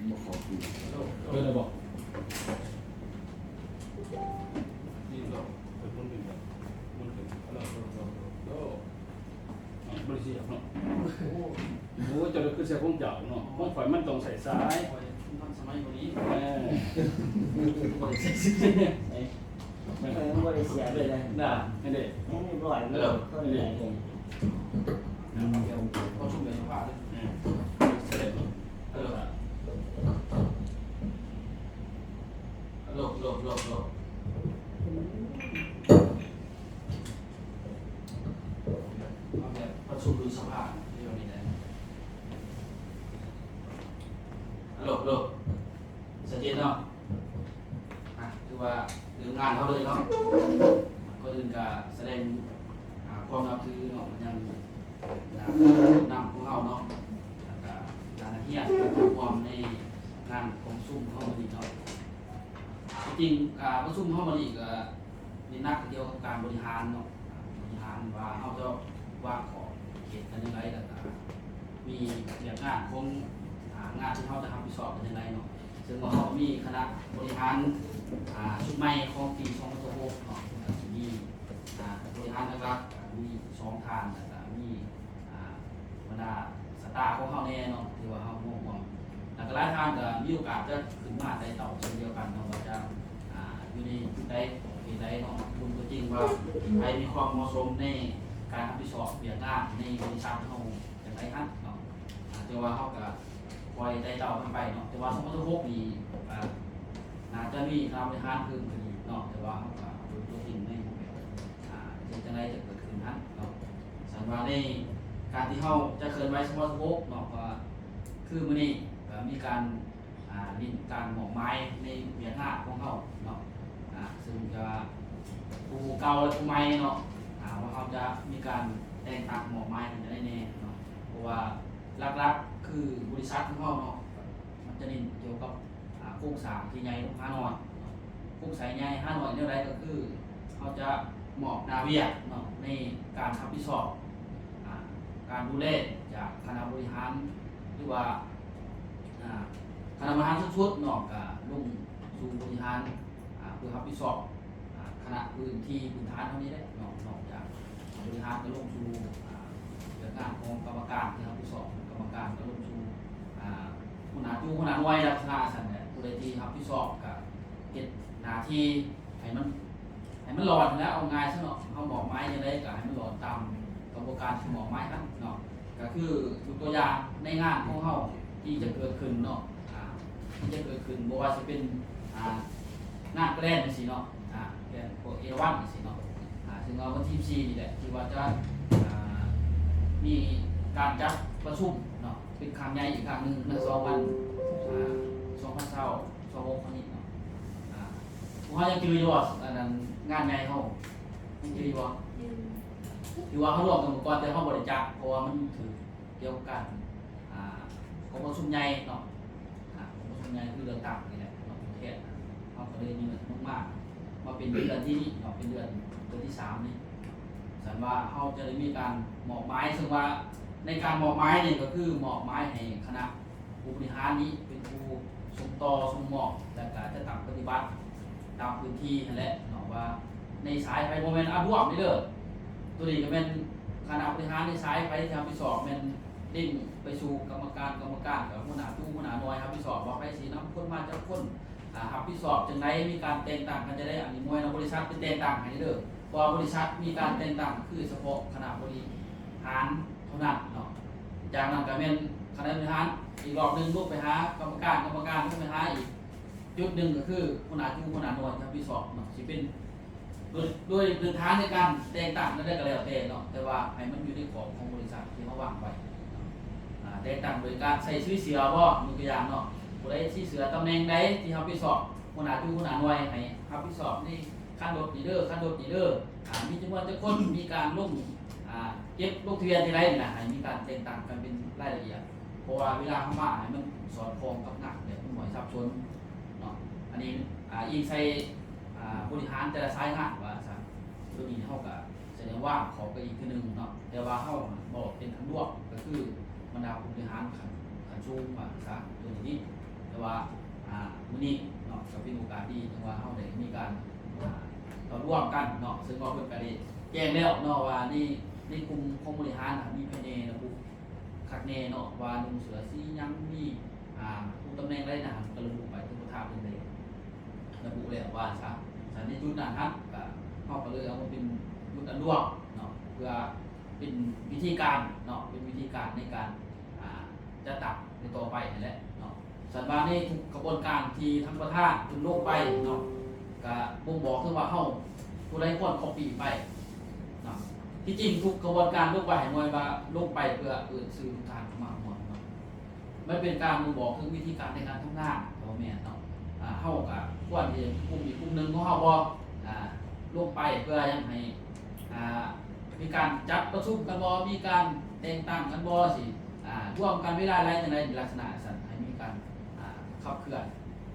ເປີດແລ້ວບໍ່? ບໍ່ໄດ້ສຽບເນາະ. ໂອ້ ໂອ້ ເຈົ້າໄດ້ຄືໃສ່ຂອງເຈົ້າເນາະ, ຂອງຂ້ອຍມັນຕ້ອງໃຊ້ສາຍ. ຂ້ອຍທັນສະໄໝກວ່ານີ້. ເອີ ບໍ່ໄດ້ໃສ່ສາຍ. ເອີ ບໍ່ໄດ້ເສຍເລີຍນະ. ນະ ເຫັນເດ້. ຍັງມີບໍ່ໄດ້ເລີຍ. ເຫັນເດ້. ປະຊຸມໃນສະພາເດ້. ເອີ ເສຍເລີຍ. ໂລ ໂລ ໂລ ໂລ. ເອົາແບບປະຊຸມຢູ່ສະພາ ຢູ່ນີ້ໄດ້. ໂລ ໂລ. ຊັດເຈນເນາະ. ອ່ະ ຖືວ່າເລີ່ມງານເຮົາເລີຍເນາະ. ກ່ອນອື່ນກະສະແດງ ອ່າ ຄວາມນັບຖືເນາະ ມາຍັງ ອ່າ ຜູ້ນຳຂອງເຮົາເນາະ ແລ້ວກະການຮຽນຮ່ວມໃນງານກອງປະຊຸມຂອງເຮົາມື້ນີ້ເນາະ. ທີ່ຈິງ ອ່າ ປະຊຸມເຮົາມື້ນີ້ກະ ເນັ້ນໜັກກ່ຽວກັບການບໍລິຫານເນາະ, ບໍລິຫານວ່າເຮົາຈະວາງຂອບເຂດກັນຈັ່ງໃດ ແລ້ວກະມີວຽກງານຂອງ ອ່າ ງານທີ່ເຮົາຈະຮັບຜິດຊອບກັນຈັ່ງໃດເນາະ. ເຊິ່ງວ່າເຮົາມີຄະນະບໍລິຫານ ອ່າ ຊຸດໃໝ່ຂອງປີສອງພັນຊາວຫົກເນາະ, ກະຊິມີ ອ່າ ບໍລິຫານຫຼັກໆ ກະມີສອງທ່ານ ແລ້ວກະມີ ອ່າ ບັນດາສະຕາຂອງເຮົາແດ່ເນາະ ທີ່ວ່າເຮົາຮວບຮວມ ແລ້ວກະຫຼາຍທ່ານກະມີໂອກາດຈະຂຶ້ນມາໄຕ່ເຕົ້າເຊັ່ນດຽວກັນເນາະ ວ່າຈະ ອ່າ ຢູ່ໃນຈຸດໃດ ເຂດໃດເນາະ. ເບິ່ງຕົວຈິງວ່າໃຜມີຄວາມເໝາະສົມໃນການຮັບຜິດຊອບວຽກງານໃນບໍລິສັດເຮົາຈັ່ງໃດຫັ້ນເນາະ. ອ່າ ແຕ່ວ່າເຮົາກະ ຄອຍໄຕ່ເຕົ້າກັນໄປເນາະ, ແຕ່ວ່າສອງພັນຊາວຫົກນີ້ ອ່າ ໜ້າຈະມີຄະນະບໍລິຫານເພີ່ມຂຶ້ນອີກເນາະ, ແຕ່ວ່າເຮົາກະເບິ່ງຕົວຈິງໃນຮູບແບບ ອ່າ ເຮັດຈັ່ງໃດຈະເກີດຂຶ້ນຫັ້ນເນາະ. ສຳລັບໃນການທີ່ເຮົາຈະເຄື່ອນໄຫວສອງພັນຊາວຫົກເນາະ ກະຄືມື້ນີ້ກະມີການ ອ່າ ຫຼິ້ນການມອບໝາຍໃນວຽກງານຂອງເຮົາເນາະ, ອ່າ ເຊິ່ງຈະຜູ້ເກົ່າ ແລະ ຜູ້ໃໝ່ເນາະ ອ່າ ວ່າເຮົາຈະມີການແຕ່ງຕັ້ງມອບໝາຍກັນຈັ່ງໃດແດ່ເນາະ, ເພາະວ່າ ຫຼັກໆ ຄືບໍລິສັດຂອງເຮົາເນາະ ມັນຈະເນັ້ນກ່ຽວກັບ ອ່າ ໂຄງສ້າງທີ່ໃຫຍ່ລົງຫາໜ້ອຍເນາະ. ໂຄງສ້າງໃຫຍ່ຫາໜ້ອຍແນວໃດ ກໍຄືເຮົາຈະມອບໜ້າວຽກເນາະ ໃນການຮັບຜິດຊອບ ອ່າ ການດູແລຈາກຄະນະບໍລິຫານ ຫຼືວ່າ ອ່າ ຄະນະບໍລິຫານສູງສຸດເນາະ ກໍລົງສູ່ບໍລິຫານ ອ່າ ເພື່ອຮັບຜິດຊອບ ອ່າ ຄະນະພື້ນທີ່ພື້ນຖານເຮົານີ້ແຫຼະເນາະ. ນອກຈາກບໍລິຫານກໍລົງສູ່ ອ່າ ວຽກງານຂອງກຳມະການທີ່ຮັບຜິດຊອບ, ກຳມະການກໍລົງສູ່ ອ່າ ຫົວໜ້າຈຸ ຫົວໜ້າໜ່ວຍ ລັກສະນະຊັ້ນແຫຼະ. ຜູ້ໃດທີ່ຮັບຜິດຊອບກໍເຮັດໜ້າທີ່ໃຫ້ມັນ ໃຫ້ມັນຫຼອດຫັ້ນແຫຼະ ເອົາງ່າຍຊະເນາະ. ເຮົາມອບໝາຍຈັ່ງໃດກໍໃຫ້ມັນຫຼອດຕາມກະບວນການທີ່ມອບໝາຍຫັ້ນເນາະ. ກໍຄືຍົກຕົວຢ່າງໃນງານຂອງເຮົາທີ່ຈະເກີດຂຶ້ນເນາະ ອ່າ ທີ່ຈະເກີດຂຶ້ນ ບໍ່ວ່າຊິເປັນ ອ່າ ງານແກຣນຈັ່ງຊີ້ເນາະ ອ່າ ແກຣນພວກເອລາວັນຈັ່ງຊີ້ເນາະ ອ່າ ເຊິ່ງວ່າວັນທີສິບສີ່ນີ້ແຫຼະ ທີ່ວ່າຈະ ອ່າ ມີການຈັດປະຊຸມເນາະ ເປັນຄັ້ງໃຫຍ່ອີກຄັ້ງໜຶ່ງໃນສອງວັນ ອ່າ ສອງພັນຊາວ ຊາວຫົກ ນີ້ເນາະ. ອ່າ ພວກເຮົາຍັງຈື່ຢູ່ບໍ່ ອັນນັ້ນ ງານໃຫຍ່ເຮົາ ຍັງຈື່ຢູ່ບໍ່? ຖືວ່າເຮົາຮ່ວມກັນມາກ່ອນ ແຕ່ເຮົາບໍ່ໄດ້ຈັດ ເພາະວ່າມັນຖືກ ກ່ຽວກັບການ ອ່າ ກອງປະຊຸມໃຫຍ່ເນາະ ອ່າ ກອງປະຊຸມໃຫຍ່ຄືເລືອກຕັ້ງນີ້ແຫຼະເນາະ ຜູ້ແທນ ເຮົາກໍເລີຍເລື່ອນລົງມາ ມາເປັນເດືອນທີ່ນີ້ເນາະ ເປັນເດືອນ ເດືອນທີສາມນີ້. ສັນວ່າເຮົາຈະໄດ້ມີການມອບໝາຍ ເຊິ່ງວ່າໃນການມອບໝາຍນີ້ກໍຄືມອບໝາຍໃຫ້ຄະນະ ຜູ້ບໍລິຫານນີ້ເປັນຜູ້ສົ່ງຕໍ່ສົ່ງມອບ ແລະກະຈັດຕັ້ງປະຕິບັດຕາມພື້ນທີ່ຫັ້ນແຫຼະເນາະ ວ່າໃນສາຍໃຜ ບໍ່ແມ່ນອາດວມເດີ. ໂຕນີ້ກະແມ່ນຄະນະບໍລິຫານໃນສາຍໃຜທີ່ຮັບຜິດຊອບ ແມ່ນເລັ່ງໄປສູ່ກຳມະການ, ກຳມະການກະຫົວໜ້າຈຸ, ຫົວໜ້າໜ່ວຍຮັບຜິດຊອບວ່າໃຜຊິນຳຄົນມາຈັກຄົນ, ອາ, ຮັບຜິດຊອບຈັ່ງໃດ, ມີການແຕ່ງຕັ້ງກັນຈັ່ງໃດ. ອັນນີ້ໝ່ວຍນຳບໍລິສັດເປັນແຕ່ງຕັ້ງໃຫ້ເດີ. ເພາະວ່າບໍລິສັດມີການແຕ່ງຕັ້ງຄືສະເພາະຄະນະບໍລິຫານເທົ່ານັ້ນເນາະ. ຈາກນັ້ນກະແມ່ນຄະນະບໍລິຫານອີກຮອບໜຶ່ງ ລົງໄປຫາກຳມະການ, ກຳມະການລົງໄປຫາອີກຈຸດໜຶ່ງ ກະຄືຫົວໜ້າຈຸ, ຫົວໜ້າໜ່ວຍທີ່ຮັບຜິດຊອບເນາະ. ຊິເປັນໂດຍ, ໂດຍພື້ນຖານໃນການແຕ່ງຕັ້ງແນວໃດກະແລ້ວແຕ່ເນາະ, ແຕ່ວ່າໃຫ້ມັນຢູ່ໃນຂອບຂອງບໍລິສັດທີ່ເຮົາວາງໄວ້ເນາະ. ອາ, ແຕ່ງຕັ້ງໂດຍການໃສ່ຊື່ເສືອບໍ່? ຍົກຕົວຢ່າງເນາະ, ຜູ້ໃດຊື່ເສືອຕຳແໜ່ງໃດທີ່ຮັບຜິດຊອບ, ຫົວໜ້າຈຸ, ຫົວໜ້າໜ່ວຍ ໃຫ້ຮັບຜິດຊອບໃນ ຄັນລົດນີ້ເດີ, ຄັນລົດນີ້ເດີ, ອາ, ມີຈຳນວນຈັກຄົນ, ມີການລົງ, ອາ, ເກັບລົງທະບຽນຈັ່ງໃດນີ້ນະ, ໃຫ້ມີການແຕ່ງຕັ້ງກັນເປັນລາຍລະອຽດ. ເພາະວ່າເວລາເຮົາມາໃຫ້ມັນສອດຄ່ອງກັບງານ ແບບມັນບໍ່ສັບສົນເນາະ. ອັນນີ້, ອາ, ອີງໃສ່, ອາ, ບໍລິຫານແຕ່ລະສາຍງານວ່າຊັ້ນ. ໂຕນີ້ເຮົາກະສະແດງວ່າເຂົ້າໄປອີກເທື່ອໜຶ່ງເນາະ, ແຕ່ວ່າເຮົາເວົ້າເປັນອັນລວມ ກະຄືບັນດາຜູ້ບໍລິຫານຂັ້ນ, ຂັ້ນສູງວ່າຊັ້ນ ໂຕນີ້. ແຕ່ວ່າ ວ່າ ອ່າ ມື້ນີ້ເນາະ ກໍເປັນໂອກາດດີ ທີ່ວ່າເຮົາໄດ້ມີການ ອ່າ ເຂົ້າຮ່ວມກັນເນາະ ເຊິ່ງວ່າເພິ່ນກໍໄດ້ແຈ້ງແລ້ວເນາະ ວ່າໃນ ໃນກຸ່ມຂອງບໍລິຫານນະ ມີໃຜແດ່ ລະບຸຄັກແນ່ເນາະ ວ່ານຸ່ງເສື້ອສີຫຍັງ ມີ ອ່າ ຜູ້ຕຳແໜ່ງໃດນະ ກໍລະບຸໄປ ເຊິ່ງປະທານເພິ່ນໄດ້ລະບຸແລ້ວວ່າຊະ. ສະນັ້ນໃນຈຸດນັ້ນຫັ້ນ ກໍ ເຮົາກໍເລີຍເອົາມາເປັນຈຸດອັນລວມເນາະ ເພື່ອເປັນວິທີການເນາະ ເປັນວິທີການໃນການ ອ່າ ຈັດຕັ້ງໃນຕໍ່ໄປຫັ້ນແຫຼະເນາະ. ສັນວ່າໃນທຸກຂະບວນການທີ່ທາງປະທານເພິ່ນລົງໄປເນາະ ກະບົ່ງບອກເຖິງວ່າເຮົາ ຜູ້ໃດຄວນກັອບປີ້ໄປເນາະ. ທີ່ຈິງທຸກຂະບວນການລົງໄປ ໃຫ້ໝາຍວ່າລົງໄປເພື່ອເອີ້ນຊື່ທຸກທ່ານເຂົ້າມາຮ່ວມເນາະ. ມັນເປັນການບົ່ງບອກເຖິງວິທີການໃນການທຳງານ ບໍ່ແມ່ນເນາະ. ອ່າ ເຮົາກະຄວນທີ່ກຸ່ມອີກກຸ່ມໜຶ່ງຂອງເຮົາບໍ່ ອ່າ ລົງໄປເພື່ອຫຍັງ ໃຫ້ ອ່າ ມີການຈັດປະຊຸມກັນບໍ່ ມີການແຕ່ງຕັ້ງກັນບໍ່ ຊິ ອ່າ ລວມກັນເວລາໃດ ຈັ່ງໃດ ລັກສະນະຊັ້ນ ໃຫ້ມີການ ອ່າ ຂັບເຄື່ອນ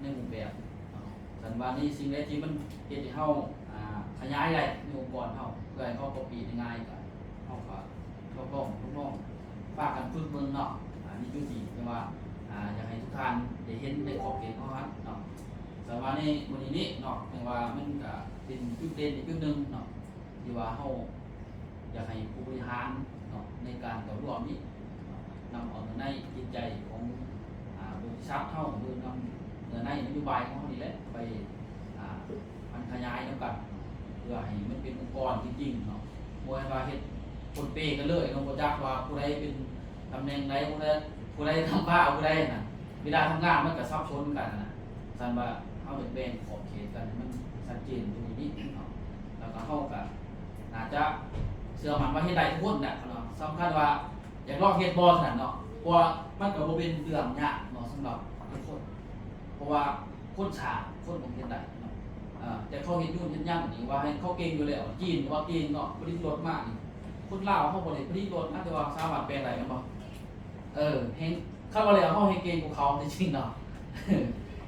ໃນຮູບແບບເນາະ. ສັນວ່າໃນສິ່ງໃດທີ່ມັນເຮັດໃຫ້ເຮົາ ອ່າ ຂະຫຍາຍໄດ້ໃນອົງກອນເຮົາ ເພື່ອໃຫ້ເຂົາກັອບປີ້ໄດ້ງ່າຍ ກໍເຮົາກໍ ຮັບຮອງ ຮັບຮອງ ພາກັນຝຶກເບິ່ງເນາະ. ອ່າ ໃນຈຸດນີ້ ແຕ່ວ່າ ອ່າ ຢາກໃຫ້ທຸກທ່ານໄດ້ເຫັນໃນຂອບເຂດຂອງເຮົາເນາະ. ສຳລັບໃນມື້ນີ້ເນາະ ແຕ່ວ່າມັນກະເປັນຈຸດເດັ່ນອີກຈຸດໜຶ່ງເນາະ ທີ່ວ່າເຮົາຢາກໃຫ້ຜູ້ບໍລິຫານເນາະ ໃນການເຂົ້າຮ່ວມນີ້ເນາະ ນຳເອົາເນື້ອໃນຈິດໃຈຂອງ ອ່າ ບໍລິສັດເຮົາ ຫຼືນຳເນື້ອໃນນະໂຍບາຍຂອງເຮົານີ້ແຫຼະ ໄປ ອ່າ ມັນຂະຫຍາຍນຳກັນ ເພື່ອໃຫ້ມັນເປັນອົງກອນຈິງໆເນາະ. ບໍ່ແມ່ນວ່າເຮັດປົນເປກັນເລີຍເນາະ ບໍ່ຈັກວ່າຜູ້ໃດເປັນຕຳແໜ່ງໃດ ຜູ້ໃດ ຜູ້ໃດນຳພາຜູ້ໃດຫັ້ນນະ. ເວລາທຳງານມັນກໍສັບສົນກັນຫັ້ນນະ. ຊັ້ນວ່າເຮົາຕ້ອງແບ່ງຂອບເຂດກັນໃຫ້ມັນຊັດເຈນຕົງນີ້ເນາະ ແລ້ວກໍເຮົາກໍໜ້າຈະເຊື່ອໝັ້ນວ່າເຮັດໄດ້ທຸກຄົນແຫຼະເນາະ. ສຳຄັນວ່າ ຢາກລອງເຮັດບໍ່ ເທົ່ານັ້ນເນາະ ເພາະວ່າມັນກໍບໍ່ເປັນເລື່ອງຍາກເນາະ ສຳລັບທຸກຄົນ ເພາະວ່າຄົນສ້າງຄົນຕ້ອງເຮັດໄດ້ເນາະ. ເອີ ແຕ່ເຂົາເຮັດຍົນເຮັດຫຍັງນີ້ ວ່າໃຫ້ເຂົາເກັ່ງຢູ່ແລ້ວ ຈີນກໍວ່າເກັ່ງເນາະ ຜະລິດລົດມານີ້ ຄົນລາວເຮົາບໍ່ໄດ້ຜະລິດລົດນະ ແຕ່ວ່າສາມາດແປງໄດ້ແມ່ນບໍ່? ເອີ ແຮງ ຄັນວ່າແລ້ວເຮົາແຮງເກັ່ງກວ່າເຂົາ ທີ່ຈິງເນາະ.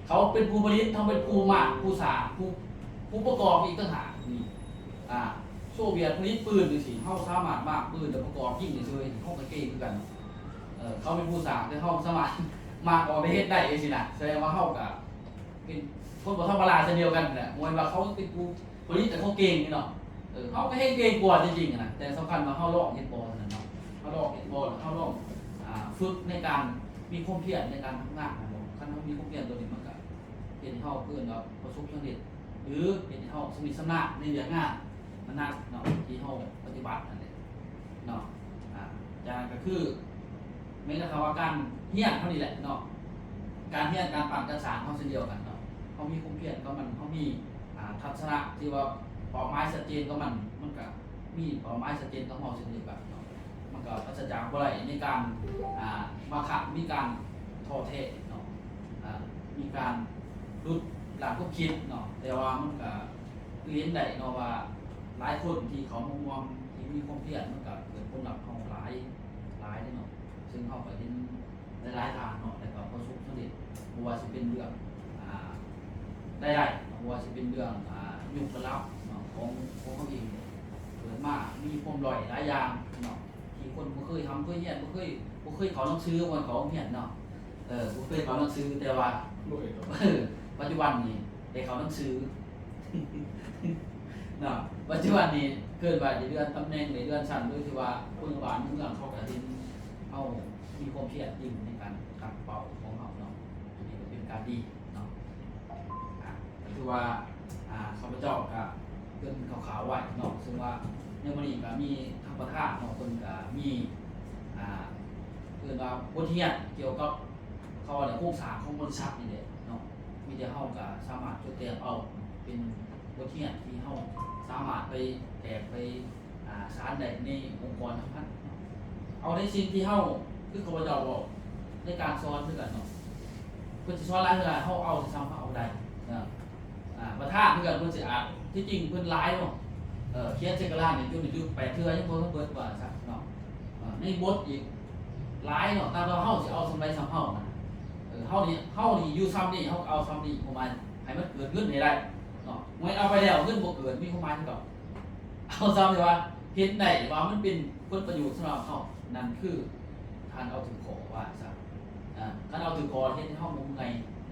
ເຂົາເປັນຜູ້ຜະລິດ ເຮົາເປັນຜູ້ມ້າງ ຜູ້ສ້າງ ຜູ້ ຜູ້ປະກອບອີກຕ່າງຫາກນີ້. ອ່າ ໂຊວຽດຜະລິດປືນຈັ່ງຊີ້ ເຮົາສາມາດມ້າງປືນແລ້ວປະກອບຍິງເລີຍ ເຮົາກໍເກັ່ງຄືກັນ. ເອີ ເຂົາເປັນຜູ້ສ້າງ ແຕ່ເຮົາສາມາດມ້າງອອກໄດ້ ເຮັດໄດ້ຈັ່ງຊີ້ນະ ສະແດງວ່າເຮົາກໍເປັນຄົນບໍ່ທຳມະດາເຊັ່ນດຽວກັນແຫຼະ. ບໍ່ແມ່ນວ່າເຂົາເປັນຜູ້ຜະລິດແຕ່ເຂົາເກັ່ງນີ້ເນາະ ເອີ ເຮົາກໍເຮັດເກັ່ງກວ່າຈິງໆນະ ແຕ່ສຳຄັນວ່າເຮົາລອງເຮັດບໍ່ເທົ່ານັ້ນເນາະ. ເຮົາລອງເຮັດບໍ່ ເຮົາລອງ ອ່າ ຝຶກໃນການມີຄວາມພຽນໃນການທຳງານຫັ້ນບໍ່. ຄັນເຮົາມີຄວາມພຽນຕົວນີ້ ມັນກໍເຮັດໃຫ້ເຮົາ ເອີ້ນວ່າປະສົບສຳເລັດ ຫຼື ເຮັດໃຫ້ເຮົາຊຳນິຊຳນານໃນວຽກງານນັ້ນໆເນາະ ທີ່ເຮົາປະຕິບັດນັ້ນແຫຼະເນາະ. ອ່າ ຈາກນັ້ນກໍຄື ແມ່ນແຕ່ຄຳວ່າການຮຽນເຮົານີ້ແຫຼະເນາະ ການຮຽນ ການປັ້ນ ການສ້າງເຮົາເຊັ່ນດຽວກັນເນາະ. ເຮົາມີຄວາມພຽນຂອງມັນ ເຮົາມີ ອ່າ ທັດສະນະທີ່ວ່າເປົ້າໝາຍຊັດເຈນຂອງມັນ ມັນກໍມີເປົ້າໝາຍຊັດເຈນຂອງເຮົາເຊັ່ນດຽວກັນເນາະ. ມັນກໍປາສະຈາກບໍ່ໄດ້ໃນການ ອ່າ ບາງຄັ້ງມີການທໍ້ແທ້ເນາະ ອ່າ ມີການຫຼຸດຫຼັກຄວາມຄິດເນາະ. ແຕ່ວ່າມັນກໍຄືເຫັນໄດ້ເນາະວ່າ ຫຼາຍຄົນທີ່ເຂົ້າມາຮ່ວມ ທີ່ມີຄວາມພຽນ ມັນກໍເກີດຜົນລັບເຮົາຫຼາຍ ຫຼາຍເດ້ເນາະ. ເຊິ່ງເຮົາກໍເຫັນຫຼາຍໆທ່ານເນາະ ແລ້ວກໍປະສົບສຳເລັດ ບໍ່ວ່າຊິເປັນເລື່ອງ ອ່າ ລາຍໄດ້ເນາະ ບໍ່ວ່າຊິເປັນເລື່ອງ ອ່າ ຍົກລະດັບເນາະ ຂອງ ຂອງເຮົາເອງ ເກີດມາມີປມດ້ອຍຫຼາຍຢ່າງເນາະ ທີ່ຄົນບໍ່ເຄີຍຮ່ຳເຄີຍຮຽນ ບໍ່ເຄີຍ ບໍ່ເຄີຍເຂົ້າໜັງສື ບໍ່ເຂົ້າໂຮງຮຽນເນາະ. ເອີ ບໍ່ເຄີຍເຂົ້າໜັງສື ແຕ່ວ່າ ເອີ ປັດຈຸບັນນີ້ໄດ້ເຂົ້າໜັງສືເນາະ. ປັດຈຸບັນນີ້ເກີດວ່າໄດ້ເລື່ອນຕຳແໜ່ງ ໄດ້ເລື່ອນຊັ້ນ ໂດຍທີ່ວ່າຄົນບ້ານເມືອງເຂົາກໍເຫັນເຮົາມີຄວາມພຽນຈິງໃນການຕັ້ງເປົ້າຂອງເຮົາເນາະ. ອັນນີ້ກໍເປັນການດີເນາະ. ອ່າ ກໍຖືວ່າ ອ່າ ຂ້າພະເຈົ້າກໍເກລີ່ນຄ່າວໆໄວ້ເນາະ ເຊິ່ງວ່າໃນມື້ນີ້ກໍມີທາງປະທານເນາະ ເພິ່ນກໍມີ ອ່າ ເອີ້ນວ່າບົດຮຽນກ່ຽວກັບ ເຂົາວ່າແຫຼະ ໂຄງສ້າງຂອງບໍລິສັດນີ້ແຫຼະເນາະ. ມີແຕ່ເຮົາກໍສາມາດຈົດແຕ້ມເອົາເປັນບົດຮຽນທີ່ເຮົາສາມາດໄປແທກໄປ ອ່າ ສານໄດ້ໃນອົງກອນສຳພັນເນາະ. ເອົາໃນສິ່ງທີ່ເຮົາ ຄືຂ້າພະເຈົ້າເວົ້າໃນການສອນຄືກັນເນາະ ເພິ່ນຊິສອນຫຼາຍເທົ່າໃດ ເຮົາເອົາສ່ຳເຮົາເອົາໄດ້ເນາະ. ອ່າ ປະທານຄືກັນ ເພິ່ນຊິອາດ ທີ່ຈິງເພິ່ນຫຼາຍເນາະ ເອີ ຂຽນໃສ່ກະດານນີ້ ຈຸດນີ້ຈຸດແປດເທື່ອ ຍັງບໍ່ທັນເບິດວ່າຊັ້ນເນາະ. ເອີ ໃນບົດອີກຫຼາຍເນາະ ແຕ່ວ່າເຮົາຊິເອົາສ່ຳໃດສ່ຳເຮົານະ. ເອີ ເຮົານີ້ ເຮົານີ້ຢູ່ສ່ຳນີ້ ເຮົາກໍເອົາສ່ຳນີ້ ຄວາມໝາຍໃຫ້ມັນເກີດເງິນໃຫ້ໄດ້ເນາະ. ເມື່ອເອົາໄປແລ້ວເງິນບໍ່ເກີດ ມີຄວາມໝາຍຄືເກົ່າ. ເອົາສ່ຳທີ່ວ່າເຫັນໄດ້ວ່າມັນເປັນຜົນປະໂຫຍດສຳລັບເຮົາ ນັ້ນຄືທ່ານເອົາຖືກຂໍ້ວ່າຊັ້ນ. ອ່າ ຄັນເອົາຖືກຂໍ້ ເຮັດໃຫ້ເຮົາບໍ່ເມື່ອຍໃນ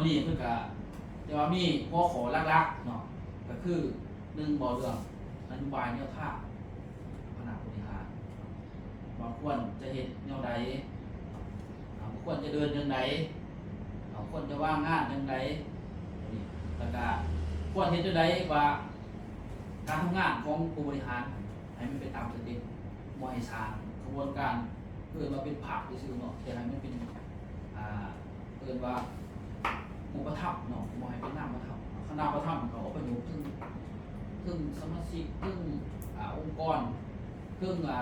ນີ້ເພິ່ນກະ ແຕ່ວ່າມີຫົວຂໍ້ຫຼັກໆເນາະ ກະຄື ໜຶ່ງ ເວົ້າເລື່ອງນະໂຍບາຍແນວທາງຄະນະບໍລິຫານ ວ່າຄວນຈະເຮັດແນວໃດ ອ່າ ຄວນຈະເດີນຈັ່ງໃດ ເຮົາຄວນຈະວາງງານຈັ່ງໃດ ແລ້ວກະຄວນເຮັດຈັ່ງໃດວ່າການທຳງານຂອງຜູ້ບໍລິຫານໃຫ້ມັນໄປຕາມສະເຕັບ ບໍ່ໃຫ້ສ້າງຂະບວນການ ເອີ້ນວ່າເປັນພັກຊື່ໆເນາະ ແຕ່ໃຫ້ມັນເປັນ ອ່າ ເອີ້ນວ່າຮູບປະທຳເນາະ ບໍ່ໃຫ້ເປັນນາມປະທຳ. ຄັນນາມປະທຳເຂົາເອົາປະໂຫຍດເຖິງ ເຖິງສະມາຊິກ ເຖິງ ອ່າ ອົງກອນ ເຖິງ ອ່າ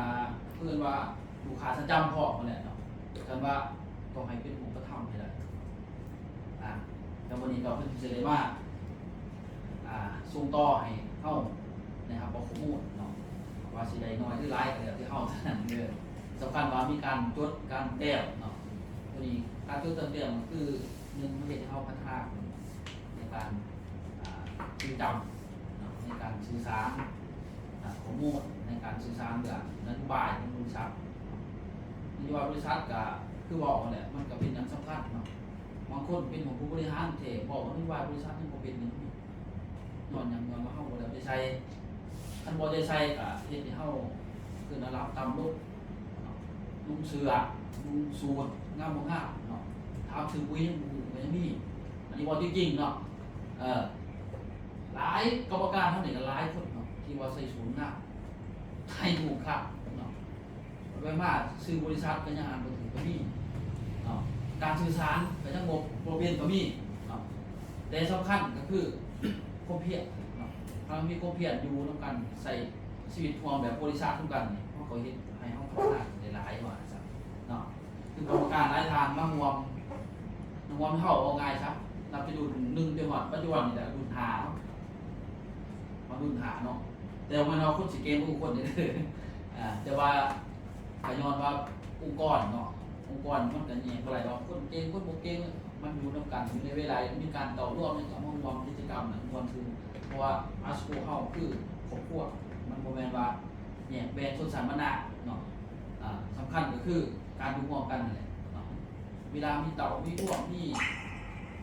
ເອີ້ນວ່າ ລູກຄ້າປະຈຳພ້ອມຫັ້ນແຫຼະເນາະ ຄັນວ່າຕ້ອງໃຫ້ເປັນຮູບປະທຳໃຫ້ໄດ້ ອ່າ ແລ້ວມື້ນີ້ກໍເພິ່ນຊິໄດ້ມາ ອ່າ ສົ່ງຕໍ່ໃຫ້ເຮົາໄດ້ຮັບເອົາຂໍ້ມູນເນາະ ວ່າຊິໄດ້ໜ້ອຍຫຼືຫຼາຍກໍແລ້ວແຕ່ເຮົາເທົ່ານັ້ນເດີ. ສຳຄັນວ່າມີການຈົດການແຕ້ມເນາະ ໂຕນີ້ການຈົດການແຕ້ມກໍຄື ໜຶ່ງ ມັນເຮັດໃຫ້ເຮົາພັດທະນາຂຶ້ນໃນການ ອ່າ ຈື່ຈຳເນາະ ໃນການສື່ສານ ອ່າ ຂໍ້ມູນ ໃນການສື່ສານເລື່ອງນະໂຍບາຍຂອງບໍລິສັດ. ນະໂຍບາຍບໍລິສັດກໍຄືເວົ້າຫັ້ນແຫຼະ ມັນກໍເປັນອັນສຳຄັນເນາະ. ບາງຄົນເປັນຮອງຜູ້ບໍລິຫານແທ້ ເວົ້າວ່ານະໂຍບາຍບໍລິສັດຍັງບໍ່ເປັນ ຍ້ອນຫຍັງ? ຍ້ອນວ່າເຮົາບໍ່ໄດ້ເອົາໃຈໃສ່. ຄັນບໍ່ເອົາໃຈໃສ່ກໍເຮັດໃຫ້ເຮົາຂຶ້ນລະດັບຕ່ຳລົງເນາະ ນຸ່ງເສື້ອ ນຸ່ງສູດ ງາມບໍ່ງາມເນາະ ຖາມຊື້ປຸຍຍັງບໍ່ຮູ້ກໍຍັງມີ. ອັນນີ້ເວົ້າຈິງໆເນາະ ເອີ ຫຼາຍກຳມະການເຮົານີ້ກໍຫຼາຍຄົນເນາະ ທີ່ວ່າໃສ່ສູດງາມ ໃສ່ໜຸ່ງຄັກເນາະ ໄປມາຊື່ບໍລິສັດກໍຍັງອ່ານບໍ່ຖືກກໍມີເນາະ ການສື່ສານກໍຍັງບໍ່ ບໍ່ເປັນກໍມີເນາະ. ແຕ່ສຳຄັນກໍຄືຄວາມພຽນເນາະ ຖ້າມີຄວາມພຽນຢູ່ນຳກັນ ໃຊ້ຊີວິດຮ່ວມແບບບໍລິສັດນຳກັນນີ້ ມັນກໍເຮັດໃຫ້ເຮົາພັດທະນາໄດ້ຫຼາຍວ່າຊັ້ນເນາະ. ຄືກຳມະການຫຼາຍທ່ານມາຮ່ວມ ມາຮ່ວມເຮົາ ເວົ້າງ່າຍຊະ ນັບແຕ່ລຸ້ນໜຶ່ງໄປຮອດປັດຈຸບັນນີ້ແຫຼະ ລຸ້ນຫ້າເນາະ ມາລຸ້ນຫ້າເນາະ. ແຕ່ວ່າເຮົາຄົນຊິເກັ່ງກວ່າທຸກຄົນເດ້ ອ່າ ແຕ່ວ່າກໍຍ້ອນວ່າອົງກອນເນາະ ອົງກອນມັນກໍແຍກບໍ່ໄດ້ວ່າຄົນເກັ່ງຄົນບໍ່ເກັ່ງ ມັນຢູ່ນຳກັນ ຢູ່ໃນເວລາມີການເຕົ້າລວມ ແລ້ວກໍມາຮ່ວມກິດຈະກຳນັ້ນມ່ວນຊື່ນ ເພາະວ່າອາຊີບເຮົາຄືຄອບຄົວ ມັນບໍ່ແມ່ນວ່າແຍກແບ່ງຊົນຊັ້ນວັນນະເນາະ. ອ່າ ສຳຄັນກໍຄືການຢູ່ຮ່ວມກັນນັ້ນແຫຼະເນາະ ເວລາມີເຕົ້າມີລວມ ມີ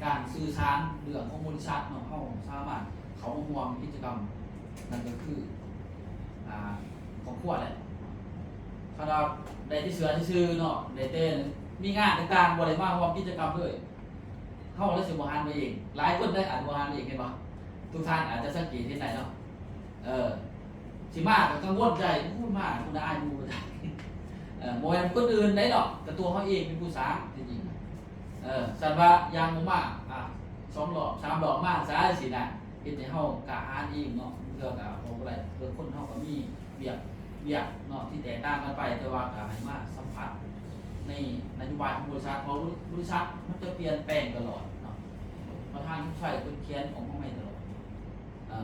ການສື່ສານເລື່ອງຂອງບໍລິສັດເນາະ ເຮົາສາມາດເຂົ້າມາຮ່ວມກິດຈະກຳ ນັ້ນກໍຄື ອ່າ ຄອບຄົວແຫຼະ. ຄັນວ່າໄດ້ແຕ່ເສື້ອຊື່ໆເນາະ ໄດ້ແຕ່ມີງານຕ່າງໆ ບໍ່ໄດ້ມາຮ່ວມກິດຈະກຳເລີຍ ເຮົາລະຊິບໍ່ຫັນໄປເອງ. ຫຼາຍຄົນໄດ້ອາດບໍ່ຫັນໄປເອງ ເຫັນບໍ່? ທຸກທ່ານອາດຈະສັງເກດເຫັນໄດ້ເນາະ ເອີ ຊິມາກໍກັງວົນໃຈ ໂອ້ຍ ມາຄົນລະອາຍໝູ່ ເອີ ບໍ່ແມ່ນຄົນອື່ນໃດເນາະ ກໍຕົວເຮົາເອງເປັນຜູ້ສ້າງທີ່ຈິງ. ເອີ ສັນວ່າຢ່າງບໍ່ມາ ອ່າ ສອງລອບສາມລອບມາຊະ ຈັ່ງຊີ້ນະ ເຮັດໃຫ້ເຮົາກ້າຫານອີກເນາະ. ບາງເທື່ອກໍເວົ້າບໍ່ໄດ້ ເພື່ອຄົນເຮົາກໍມີວຽກ ວຽກເນາະທີ່ແຕກຕ່າງກັນໄປ ແຕ່ວ່າກໍໃຫ້ມາສຳຜັດໃນນະໂຍບາຍຂອງບໍລິສັດ ເພາະບໍລິສັດມັນຈະປ່ຽນແປງຕະຫຼອດເນາະ. ປະທານສຸດໄຊເພິ່ນຂຽນອອກມາໃໝ່ຕະຫຼອດ. ເອີ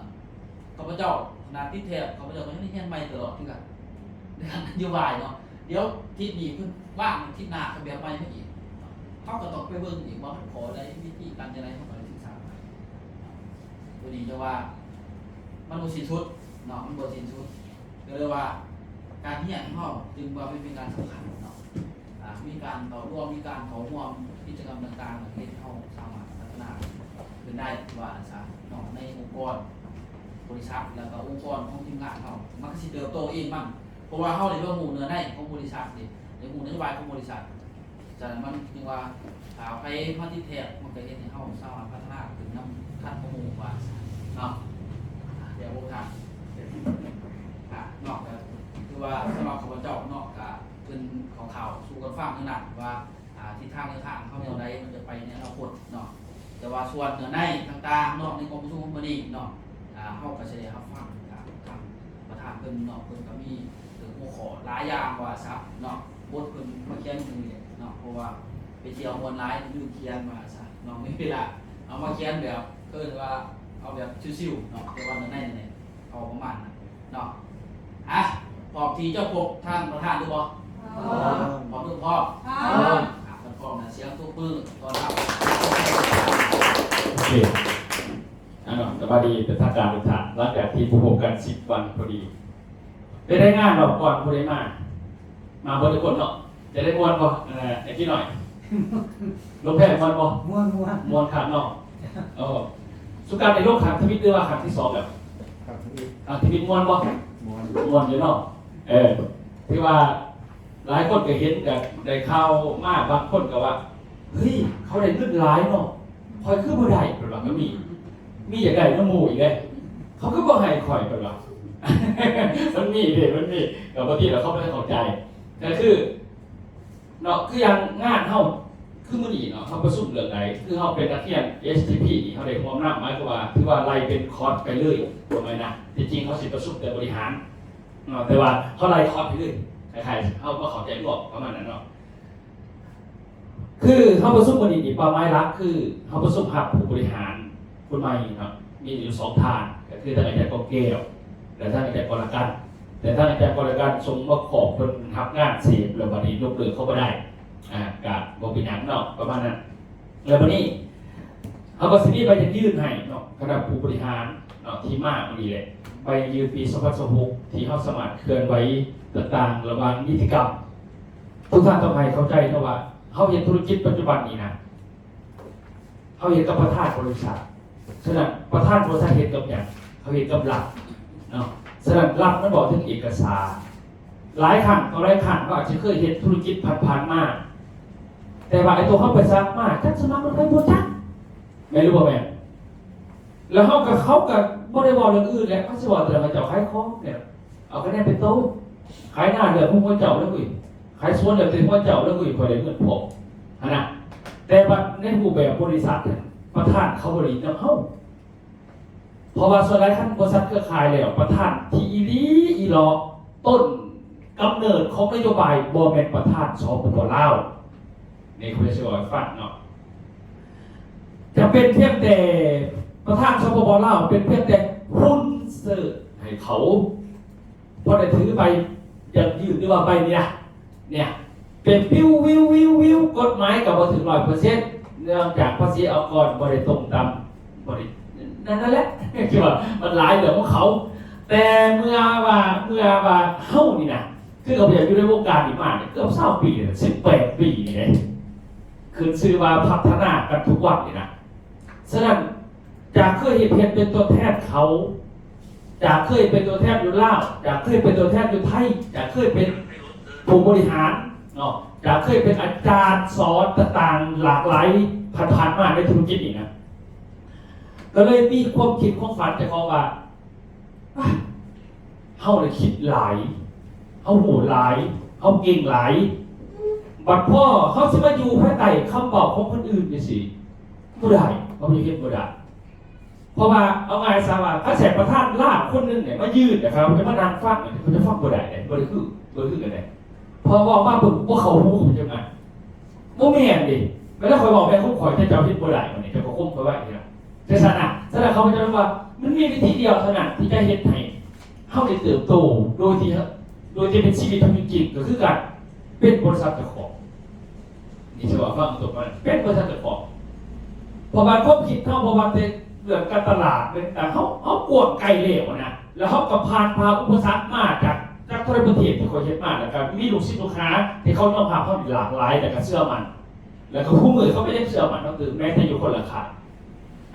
ຂ້າພະເຈົ້າຂະໜາດຕິດແທບ ຂ້າພະເຈົ້າກໍຍັງໄດ້ຮຽນໃໝ່ຕະຫຼອດຄືກັນ ໃນການນະໂຍບາຍເນາະ. ດຽວທິດນີ້ເພິ່ນວາງ ທິດໜ້າກໍແບບໃໝ່ມາອີກເນາະ. ເຮົາກໍຕ້ອງໄປເບິ່ງອີກວ່າມັນຂໍໄດ້ວິທີການຈັ່ງໃດ ເຮົາກໍໄດ້ສຶກສາໃໝ່. ໂຕນີ້ຈະວ່າມັນບໍ່ສິ້ນສຸດເນາະ ມັນບໍ່ສິ້ນສຸດ. ກໍເລີຍວ່າການຮຽນຂອງເຮົາຈຶ່ງວ່າມັນເປັນການສຳຄັນເນາະ. ອ່າ ມີການເຂົ້າຮ່ວມ ມີການເຂົ້າຮ່ວມກິດຈະກຳຕ່າງໆ ເຮັດໃຫ້ເຮົາສາມາດພັດທະນາຂຶ້ນໄດ້ ວ່າຊັ້ນຊະເນາະ ໃນອົງກອນບໍລິສັດ ແລ້ວກໍອົງກອນຂອງທີມງານເຮົາ ມັນກໍຊິເຕີບໂຕເອງມັນ ເພາະວ່າເຮົາໄດ້ເບິ່ງຮູ້ເນື້ອໃນຂອງບໍລິສັດເດ້ ໄດ້ຮູ້ນະໂຍບາຍຂອງບໍລິສັດ. ສະນັ້ນມັນຈຶ່ງວ່າ ຖ້າໃຜມາຕິດແທກ ມັນກໍເຮັດໃຫ້ເຮົາສາມາດພັດທະນາຂຶ້ນນຳທັນກວ່າໝູ່ ວ່າຊັ້ນເນາະ. ອ່າ ດຽວພວກທ່ານ ອ່າ ເນາະ ກໍຄືວ່າສຳລັບຂ້າພະເຈົ້າເນາະ ກໍ ເພິ່ນເວົ້າຂ່າວສູ່ກັນຟັງນັ້ນນະວ່າ ອ່າ ທິດທາງແນວທາງເຮົາແນວໃດ ມັນຈະໄປໃນອະນາຄົດເນາະ. ແຕ່ວ່າສ່ວນເນື້ອໃນຕ່າງໆເນາະ ໃນກອງປະຊຸມຂອງມື້ນີ້ເນາະ ອ່າ ເຮົາກໍຊິໄດ້ຮັບຟັງຈາກທາງປະທານເພິ່ນເນາະ ເພິ່ນກໍມີເລື່ອງຫົວຂໍ້ຫຼາຍຢ່າງວ່າຊະເນາະ. ບົດເພິ່ນມາຂຽນມື້ນີ້ແຫຼະເນາະ ເພາະວ່າໄປທ່ຽວມ່ວນຫຼາຍ ລືມຂຽນວ່າຊະເນາະ. ມີເວລາເອົາມາຂຽນແບບ ເອີ້ນວ່າເອົາແບບຊິວໆເນາະ ແຕ່ວ່າເນື້ອໃນນັ້ນແຫຼະ ເອົາປະມານນັ້ນເນາະ. ອ່ະ ພ້ອມທີ່ຈະພົບທ່ານປະທານຫຼືບໍ່? ພ້ອມ. ພ້ອມຫຼືບໍ່ພ້ອມ? ພ້ອມ. ອ່ະ ຖ້າພ້ອມແລ້ວ ສຽງຕົບມືຕ້ອນຮັບ. ໂອເຄ ອ່ະເນາະ ສະບາຍດີເປັນທາງການທຸກທ່ານ ຫຼັງຈາກທີ່ບໍ່ພົບກັນສິບວັນພໍດີ ໄດ້ລາຍງານດອກກ່ອນຜູ້ໃດມາ ມາເບິດທຸກຄົນເນາະ. ຈະໄດ້ມ່ວນບໍ່ ເອີ ໄອ້ກີ້ນ້ອຍ? ລົງແພ້ມ່ວນບໍ່? ມ່ວນ ມ່ວນ ມ່ວນຄັກເນາະ. ເອີ ສຸການໄດ້ລົງຄັ້ງທຳອິດ ຫຼືວ່າຄັ້ງທີສອງແລ້ວ? ຄັ້ງທຳອິດ. ຄັ້ງທຳອິດມ່ວນບໍ່? ມ່ວນ ມ່ວນຢູ່ເນາະ. ເອີ ຖືວ່າຫຼາຍຄົນກໍເຫັນ ກໍໄດ້ຂ່າວມາ ບາງຄົນກໍວ່າ ເຮີ້ຍ ເຂົາໄດ້ເງິນຫຼາຍເນາະ ຂ້ອຍຄືບໍ່ໄດ້ ເພິ່ນວ່າ. ກໍມີ ມີຢາກໄດ້ນຳໝູ່ອີກເດ້ ເຂົາຄືບໍ່ໃຫ້ຂ້ອຍ ເພິ່ນວ່າ. ມັນມີເດ້ ມັນມີ. ກໍບາງທີລະເຂົາບໍ່ໄດ້ເຂົ້າໃຈ ກໍຄື ເນາະ ຄືຢ່າງງານເຮົາ ຄືມື້ນີ້ເນາະ ເຮົາປະຊຸມເລື່ອງໃດ? ຄືເຮົາເປັນນັກຮຽນ ເອສທີພີ ນີ້ ເຮົາໄດ້ຮ່ວມນຳ ໝາຍຄວາມວ່າ ຖືວ່າໄລ່ເປັນຄອດໄປເລີຍ ວ່າແມ່ນນະ. ທີ່ຈິງເຮົາຊິປະຊຸມແຕ່ບໍລິຫານເນາະ ແຕ່ວ່າເຮົາໄລ່ຄອດໄປເລີຍ ຄ້າຍໆເຮົາບໍ່ເຂົ້າໃຈລວມ ປະມານນັ້ນເນາະ. ຄືເຮົາປະຊຸມມື້ນີ້ນີ້ ເປົ້າໝາຍຫຼັກຄືເຮົາປະຊຸມຮັບຜູ້ບໍລິຫານ ຄົນໃໝ່ເນາະ ມີຢູ່ສອງທ່ານ ກໍຄືທາງອາຈານກອງແກ້ວ ແລະ ທາງອາຈານກໍລະກັນ. ແຕ່ທາງອາຈານກໍລະກັນສົ່ງມາຂອບເພິ່ນຮັບງານເສບ ແລ້ວບັດນີ້ຍົກເລີກເຂົາບໍ່ໄດ້ ອາ ກະບໍ່ເປັນຫຍັງເນາະ ປະມານນັ້ນ. ແລ້ວບັດນີ້ເຮົາກໍຊິມີໃບຢັ້ງຢືນໃຫ້ເນາະ ຄະນະຜູ້ບໍລິຫານເນາະ ທີ່ມາມື້ນີ້ແຫຼະ ໃບຢັ້ງຢືນປີສອງພັນຊາວຫົກ ທີ່ເຮົາສາມາດເຄື່ອນໄຫວຕ່າງໆ ລະຫວ່າງນິຕິກຳ. ທຸກທ່ານຕ້ອງໃຫ້ເຂົ້າໃຈເນາະວ່າ ເຮົາເຮັດທຸລະກິດປັດຈຸບັນນີ້ນະ ເຮົາເຮັດກັບປະທານບໍລິສັດ. ສະນັ້ນປະທານບໍລິສັດເຮັດກັບຫຍັງ? ເຂົາເຮັດກັບລັດເນາະ. ສະນັ້ນລັດມັນເວົ້າເຖິງເອກະສານ. ຫຼາຍຄັ້ງຕໍ່ຫຼາຍຄັ້ງເຮົາອາດຈະເຄີຍເຮັດທຸລະກິດຜ່ານໆມາ ແຕ່ວ່າໄອ້ໂຕເຮົາໄປສະໝັກມາ ຈັກສະໝັກນຳໃຜບໍ່ຈັກ ແມ່ນຫຼືບໍ່ແມ່ນ? ແລ້ວເຮົາກໍ ເຂົາກໍບໍ່ໄດ້ເວົ້າເລື່ອງອື່ນແຫຼະ ເຂົາຊິເວົ້າແຕ່ເຂົາເຈົ້າຂາຍຂອງນີ້ ເອົາຄະແນນເປັນໂຕ ຂາຍນາແລ້ວຂອງເຈົ້າແລ້ວເວີ້ຍ ຂາຍສວນແລ້ວແຕ່ຂອງເຈົ້າແລ້ວເວີ້ຍ ຂ້ອຍໄດ້ເງິນພໍຫັ້ນນະ. ແຕ່ວ່າໃນຮູບແບບບໍລິສັດ ປະທານເຂົາບໍ່ໄດ້ນຳເຮົາ ເພາະວ່າສ່ວນຫຼາຍຄັນບໍລິສັດເຄືອຂ່າຍແລ້ວ ປະທານທີ່ອີ່ຫຼີອີ່ຫຼໍ້ ຕົ້ນກຳເນີດຂອງນະໂຍບາຍບໍ່ແມ່ນປະທານ ສປປ ລາວ. ນີ້ຂ້າພະເຈົ້າຊິເວົ້າໃຫ້ຟັງເນາະ ຈະເປັນພຽງແຕ່ປະທານ ສປປ ລາວ ເປັນພຽງແຕ່ຮຸ້ນເສີດໃຫ້ເຂົາ ພໍໄດ້ຖືໃບຢັ້ງຢືນ ຫຼືວ່າໃບນີ້ລະ ເນຍ ເປັນປິວວິວໆໆ ກົດໝາຍກໍບໍ່ຖືກຮ້ອຍເປີເຊັນ ເນື່ອງຈາກພາສີອາກອນບໍ່ໄດ້ຕົງຕາມ ບໍ່ໄດ້ ນັ້ນ ນັ້ນແຫຼະ ຄືວ່າມັນຫຼາຍເລື່ອງຂອງເຂົາ. ແຕ່ເມື່ອວ່າ ເມື່ອວ່າເຮົານີ້ນະ ຄືຂ້າພະເຈົ້າຢູ່ໃນວົງການນີ້ມາເກືອບຊາວປີແລ້ວ ສິບແປດປີນີ້ເດ້ ຂຶ້ນຊື່ວ່າພັດທະນາກັນທຸກວັນນີ້ນະ. ສະນັ້ນ ຈາກເຄີຍເຮັດ ເຮັດເປັນຕົວແທນເຂົາ ຈາກເຄີຍເປັນຕົວແທນຢູ່ລາວ ຈາກເຄີຍເປັນຕົວແທນຢູ່ໄທ ຈາກເຄີຍເປັນຜູ້ບໍລິຫານເນາະ ຈາກເຄີຍເປັນອາຈານສອນຕ່າງໆຫຼາກຫຼາຍ ຜ່ານໆມາໃນທຸລະກິດນີ້ນະ ກໍເລີຍມີຄວາມຄິດຄວາມຝັນເຈົ້າຂອງວ່າ ອາ ເຮົາໄດ້ຄິດຫຼາຍ ເຮົາຮູ້ຫຼາຍ ເຮົາເກັ່ງຫຼາຍ ບັດພໍເຮົາຊິມາຢູ່ພາຍໃຕ້ຄຳເວົ້າຂອງຄົນອື່ນຈັ່ງຊີ້ ບໍ່ໄດ້ ເຮົາເຮັດບໍ່ໄດ້. ເພາະວ່າເອົາງ່າຍຊະວ່າ ຄັນແຕ່ປະທານລາວຄົນໜຶ່ງນີ້ມາຢືນນະ ເຂົາຈະມານັ່ງຟັງ ເຂົາຈະຟັງບໍ່ໄດ້ເດ້ ບໍ່ໄດ້ຄື ບໍ່ຄືກັນເດ້ ເພາະເວົ້າມາປຶບບໍ່ເຂົ້າຫູເຂົາເຈົ້ານະ ບໍ່ແມ່ນເດ້. ເວລາຂ້ອຍເວົ້າແມ່ນຂອງຂ້ອຍ ເຈົ້າເຮັດບໍ່ໄດ້ ບາດນີ້ເຈົ້າກໍຂົ່ມຂ້ອຍໄວ້ນີ້ລະ ຈັ່ງຊັ້ນນະ. ສະນັ້ນຂ້າພະເຈົ້າວ່າ ມັນມີວິທີດຽວເທົ່ານັ້ນທີ່ຈະເຮັດໃຫ້ເຮົາໄດ້ເຕີບໂຕ ໂດຍທີ່ ໂດຍທີ່ເປັນຊີວິດທີ່ເປັນຈິງ ກໍຄືການເປັນບໍລິສັດເຈົ້າຂອງ. ນີ້ຊິວ່າຟັງຕົວມັນເປັນບໍລິສັດເຈົ້າຂອງ ເພາະວ່າຄວາມຄິດເຮົາ ບໍ່ວ່າແຕ່ເລື່ອງການຕະຫຼາດ ເລື່ອງຕ່າງ ເຮົາ ເຮົາກວ້າງໄກແລ້ວນະ ແລ້ວເຮົາກໍຜ່ານຜ່າອຸປະສັກມາຈາກ ຈາກທົ່ວປະເທດທີ່ຂ້ອຍເຮັດມາ ແລ້ວກໍມີລູກສິດລູກຫາທີ່ເຂົາຍອມຮັບເຮົາຫຼາກຫຼາຍ ແລ້ວກໍເຊື່ອໝັ້ນ ແລ້ວກໍຄູ່ມື້ເຂົາກໍຍັງເຊື່ອໝັ້ນເຮົາຕື່ມ ແມ້ແຕ່ຢູ່ຄົນລະຂ້າງ.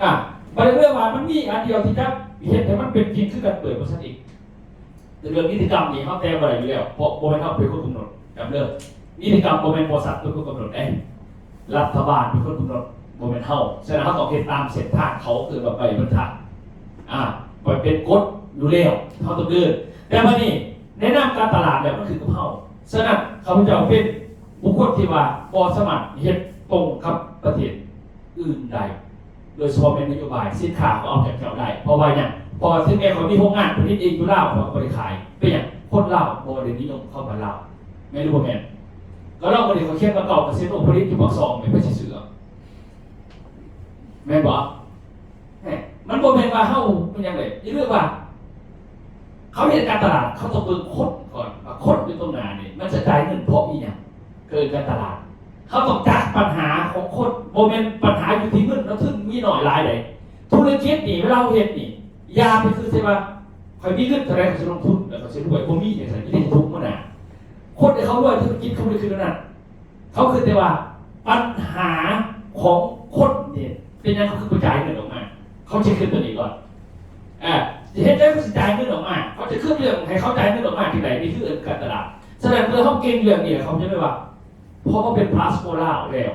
ອາ ບັດເລື່ອງວ່າມັນມີອັນດຽວທີ່ຈະເຮັດໃຫ້ມັນເປັນຈິງ ຄືການເປີດບໍລິສັດເອງ. ແຕ່ເລື່ອງນິຕິກຳນີ້ເຮົາແຕະບໍ່ໄດ້ຢູ່ແລ້ວ ເພາະບໍ່ແມ່ນເຮົາເປັນຄົນກຳນົດ ຈຳເດີ ນິຕິກຳບໍ່ແມ່ນບໍລິສັດເປັນຄົນກຳນົດເດ້ ລັດຖະບານເປັນຄົນກຳນົດ ບໍ່ແມ່ນເຮົາ. ສະນັ້ນເຮົາຕ້ອງເຮັດຕາມເສັ້ນທາງເຂົາ ຄືວ່າໄປບັນທັດ ອາ ໄປເປັນກົດຢູ່ແລ້ວ ເຮົາຕ້ອງເດີນ. ແຕ່ບັດນີ້ໃນນາມການຕະຫຼາດແລ້ວມັນຂຶ້ນກັບເຮົາ. ສະນັ້ນຂ້າພະເຈົ້າເປັນບຸກຄົນທີ່ວ່າບໍ່ສາມາດເຮັດຕົງກັບປະເທດ ອື່ນໃດ ໂດຍສະເພາະແມ່ນນະໂຍບາຍສິນຄ້າກໍເອົາຈາກເຈົ້າໄດ້. ເພາະວ່າຫຍັງ? ເພາະວ່າເຖິງແມ່ນຂ້ອຍມີໂຮງງານຜະລິດເອງຢູ່ລາວ ຂ້ອຍກໍບໍ່ໄດ້ຂາຍ. ເປັນຫຍັງ? ຄົນລາວບໍ່ໄດ້ນິຍົມເຂົ້າມາລາວ ແມ່ນຫຼືບໍ່ແມ່ນ? ກໍລາວບໍ່ໄດ້ ຂ້ອຍຂຽນມາເກົ່າ ກະເຊໂນຜະລິດຢູ່ປາກຊ່ອງ ແມ່ນໃຜຊິຊື້ເອົາ? ແມ່ນບໍ່? ແມ່ນ ມັນບໍ່ແມ່ນວ່າເຮົາເປັນຫຍັງເດ ຢ່າລືມວ່າ ເຂົາເຮັດການຕະຫຼາດ ເຂົາຕ້ອງເບິ່ງຄົນກ່ອນ ວ່າຄົນຢູ່ຕົງໜ້ານີ້ ມັນຈະຈ່າຍເງິນເພາະອີ່ຫຍັງ? ເກີດການຕະຫຼາດ ເຮົາຕ້ອງຈັດບັນຫາຂອງຄົນ ບໍ່ແມ່ນບັນຫາຢູ່ທີ່ເງິນເນາະ ທຶນມີໜ້ອຍຫຼາຍໃດ. ທຸລະກິດນີ້ ເວລາເຮົາເຮັດນີ້ ຢ່າໄປຄິດແຕ່ວ່າ ຂ້ອຍມີເງິນເທົ່າໃດ ຂ້ອຍຊິລົງທຶນ ແລ້ວຂ້ອຍຊິລວຍ ບໍ່ມີຈັ່ງຊັ້ນ ມີແຕ່ທຸກມື້ໜ້າ. ຄົນທີ່ເຂົາລວຍທຸລະກິດ ເຂົາບໍ່ໄດ້ຄິດແນວນັ້ນ. ເຂົາຄິດແຕ່ວ່າ ປັນຫາຂອງຄົນນີ້ ເປັນຫຍັງເຂົາຄືບໍ່ຈ່າຍເງິນອອກມາ? ເຂົາຊິຄິດຕົວນີ້ກ່ອນ. ເອີ ຊິເຮັດຈັ່ງໃດເຂົາຊິຈ່າຍເງິນອອກມາ? ເຂົາຈະຄິດເລື່ອງໃຫ້ເຂົາຈ່າຍເງິນອອກມາຈັ່ງໃດ? ນີ້ຄືການຕະຫຼາດ. ສະນັ້ນ ເມື່ອເຮົາເກັ່ງເລື່ອງນີ້ແລ້ວ ເຂົາຈະໄດ້ວ່າ ເພາະເຮົາເປັນ diaspora ແລ້ວ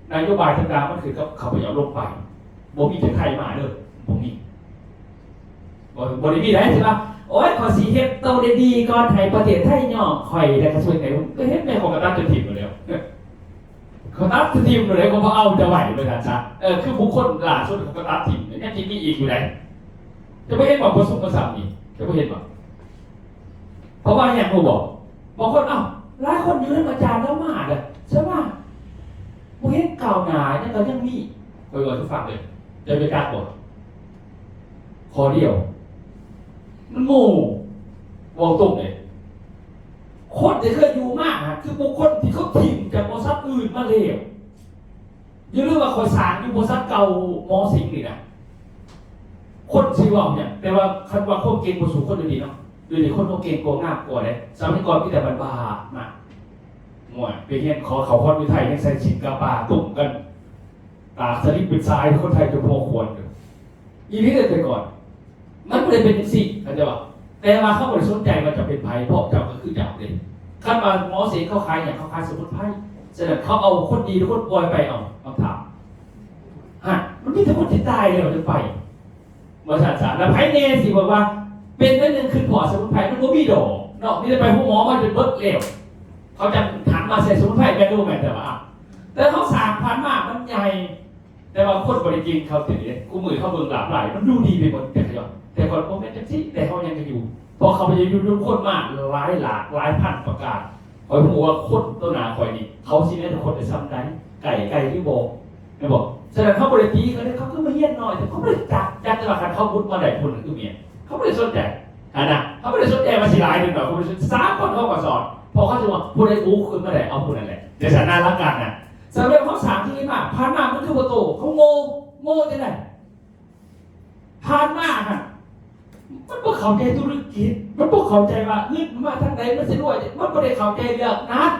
ນະໂຍບາຍຕ່າງໆ ມັນຂຶ້ນກັບຂ້າພະເຈົ້າລົງໄປ. ບໍ່ມີຈາກໄທມາເດີ ບໍ່ມີ. ບໍ່ ບໍ່ໄດ້ມີໃດ ຊິວ່າ ໂອ້ຍ ຂ້ອຍຊິເຮັດໂຕໄດ້ດີກ່ອນ ໃຫ້ປະເທດໄທຍ້ອງຂ້ອຍ ແລ້ວກໍຊ່ວຍໃຫ້ ກໍເຮັດແມ່ ຂ້ອຍກໍຕັດເຈົ້າຖິ້ມໄປແລ້ວ. ເຂົາຕັດຖິ້ມໂດຍໃດ ເຂົາບໍ່ເອົາເຈົ້າໄວ້ ວ່າຊັ້ນຊະ. ເອີ ຄືບຸກຄົນລ່າສຸດເຂົາກໍຕັດຖິ້ມ ຍັງຊິມີອີກຢູ່ໃດ. ເຈົ້າບໍ່ເຫັນບໍ່ ປະຊຸມປະສານນີ້ ເຈົ້າບໍ່ເຫັນບໍ່? ເພາະວ່າຫຍັງຮູ້ບໍ່? ບາງຄົນ ເອົ້າ ຫຼາຍຄົນຢູ່ນຳອາຈານລາວມາເດ້ ສະວ່າບໍ່ເຫັນກ້າວໜ້າຫຍັງ ກໍຍັງມີ. ຂ້ອຍເວົ້າສູ່ຟັງເດີ ເຈົ້າຮູ້ຈັກບໍ່? ຂໍ້ດຽວ ມັນໂງ່ ເວົ້າຕົງເດ້. ຄົນທີ່ເຄີຍຢູ່ມາ ຄືບຸກຄົນທີ່ເຂົາຖິ້ມຈາກບໍລິສັດອື່ນມາແລ້ວ. ຢ່າລືມວ່າຂ້ອຍສ້າງຢູ່ບໍລິສັດເກົ່າໝໍສິງນີ້ນະ ຄົນຊິເວົ້າຫຍັງ? ແຕ່ວ່າຄັນວ່າຄວາມເກັ່ງບໍ່ສູ້ຄົນດຽວນີ້ເນາະ, ດຽວນີ້ຄົນເຮົາເກັ່ງກວ່າ ງາມກວ່າເດ້. ສະໄໝກ່ອນມີແຕ່ບ້ານໆມາ ໂອ້ຍ ໄປຮຽນຂໍເຂົ້າຮອດຢູ່ໄທ ຍັງໃສ່ສິ້ນກາປາຕຸ້ມກັນ ຕາກສະລິບເປັນສາຍ ຄົນໄທຈົນພໍຄວນ. ອີ່ຫຼີເດ້ ແຕ່ກ່ອນມັນບໍ່ໄດ້ເປັນຈັ່ງຊີ້ ເຂົ້າໃຈບໍ່? ແຕ່ວ່າເຂົາບໍ່ໄດ້ສົນໃຈວ່າເຈົ້າເປັນໃຜ ເພາະເຈົ້າກໍຄືເຈົ້າເດ້. ຄັນວ່າໝໍເສງເຂົາຂາຍຫຍັງ? ເຂົາຂາຍສະໝຸນໄພ. ສະນັ້ນເຂົາເອົາຄົນດີຫຼືຄົນປ່ວຍໄປ? ເອົາ ຄຳຖາມ ຮະ ມັນມີແຕ່ຄົນທີ່ຕາຍແລ້ວຈຶ່ງໄປ ວ່າຊັ້ນຊະ. ແລ້ວໃຜແນ່ຊິບອກວ່າເປັນໜ້ອຍໜຶ່ງຄືພໍດສະໝຸນໄພ? ມັນບໍ່ມີດອກເນາະ, ມີແຕ່ໄປໂຮງໝໍມາຈົນເບິດແລ້ວ ເຂົາຈັ່ງຫັນມາໃສ່ສະໝຸນໄພ ແມ່ນບໍ່ແມ່ນ? ແຕ່ວ່າ ແຕ່ເຮົາສ້າງພັນມາ ມັນໃຫຍ່ ແຕ່ວ່າຄົນບໍ່ໄດ້ກິນເຂົ້າຕີເດ້. ຄູ່ມື້ເຮົາເບິ່ງລາບຫຼາຍ ມັນດູດີໄປໝົດ ແຕ່ເຂົາເຈົ້າ ແຕ່ກ່ອນບໍ່ແມ່ນຈັ່ງຊີ້ ແຕ່ເຮົາຍັງກັນຢູ່ ເພາະເຂົາໄປຢູ່ນຳຄົນມາຫຼາຍຫຼາກຫຼາຍພັນປະການ. ຂ້ອຍຮູ້ວ່າຄົນຕໍ່ໜ້າຂ້ອຍນີ້ ເຂົາຊິເປັນຄົນໄດ້ສ່ຳໃດ ໃກ້ ໃກ້ຫຼືບໍ່ ແມ່ນບໍ່? ສະນັ້ນເຮົາບໍ່ໄດ້ຕີເຂົາເດ້ ເຂົາຄືມາຮຽນໜ້ອຍ ແຕ່ເຂົາບໍ່ໄດ້ຈັກ ຈັກແຕ່ວ່າຄັນເຂົາບຸດມາໄດ້ພຸ້ນຄືເມຍ ເຂົາບໍ່ໄດ້ສົນໃຈຫັ້ນນະ. ເຂົາບໍ່ໄດ້ສົນໃຈວ່າຊິຫຼາຍຫຼືໜ້ອຍ ເຂົາບໍ່ໄດ້ສົນໃຈ ສາມຄົນເຂົາກໍສອນ ເພາະເຂົາຊິວ່າຜູ້ໃດອູຂຶ້ນມາໄດ້ ເອົາຜູ້ນັ້ນແຫຼະ. ແຕ່ສະນັ້ນຫຼັກການນະ ສະເລັບເຮົາສ້າງທີ່ມາ ຜ່ານມາມັນຄືບໍ່ໂຕ ເຂົາໂງ່ ໂງ່ຈັ່ງໃດ? ຜ່ານມາຫັ້ນ ມັນບໍ່ເຂົ້າໃຈທຸລະກິດ ມັນບໍ່ເຂົ້າໃຈວ່າເງິນມັນມາທາງໃດ ມັນຊິລວຍ ມັນບໍ່ໄດ້ເຂົ້າໃຈເລື່ອງນັ້ນ.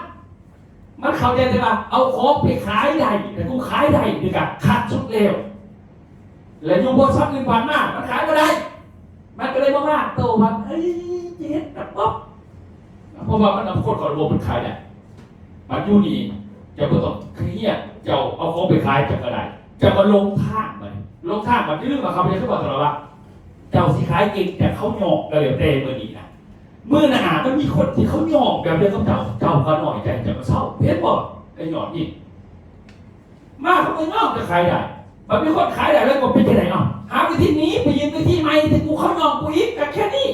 ມັນເຂົ້າໃຈແຕ່ວ່າເອົາຂອງໄປຂາຍໄດ້ ແຕ່ກູຂາຍໄດ້ນີ້ກະຄັກສຸດແລ້ວ ແລະຢູ່ບໍລິສັດອື່ນຜ່ານມາ ມັນຂາຍບໍ່ໄດ້ ມັນກໍເລີຍມາວາງໂຕວ່າ ເອີຍ ຈະເຮັດນະປອບ ເພາະວ່າມັນເອົາຄົນເຂົ້າລະບົບ ມັນຂາຍໄດ້. ບັດຢູ່ນີ້ເຈົ້າບໍ່ຕ້ອງເຄຍດ ເຈົ້າເອົາຂອງໄປຂາຍເຈົ້າກໍໄດ້ ເຈົ້າກໍຫຼົງທາງ. ບັດນີ້ຫຼົງທາງ ບັດຢ່າລືມວ່າຂ້າພະເຈົ້າເຄີຍບອກຕະຫຼອດວ່າ ເຈົ້າຊິຂາຍເກັ່ງ ແຕ່ເຂົາຍອມກໍແລ້ວແຕ່ມື້ນີ້ນະ ມື້ໜ້າມັນມີຄົນທີ່ເຂົາຍອມແບບດຽວກັບເຈົ້າ ເຈົ້າກໍນ້ອຍໃຈ ເຈົ້າກໍເຊົາ ເຫັນບໍ່? ໄອ້ຍອດນີ້ ມາເຂົາກໍຍອມຈະຂາຍໄດ້ ບັດມີຄົນຂາຍໄດ້ແລ້ວກໍເປັນຈັ່ງໃດ? ເອົ້າ ຫາວິທີໜີ ໄປຢືນເວທີໃໝ່ ທີ່ກູເຂົາຍອມກູອີກ ກໍແຄ່ນີ້.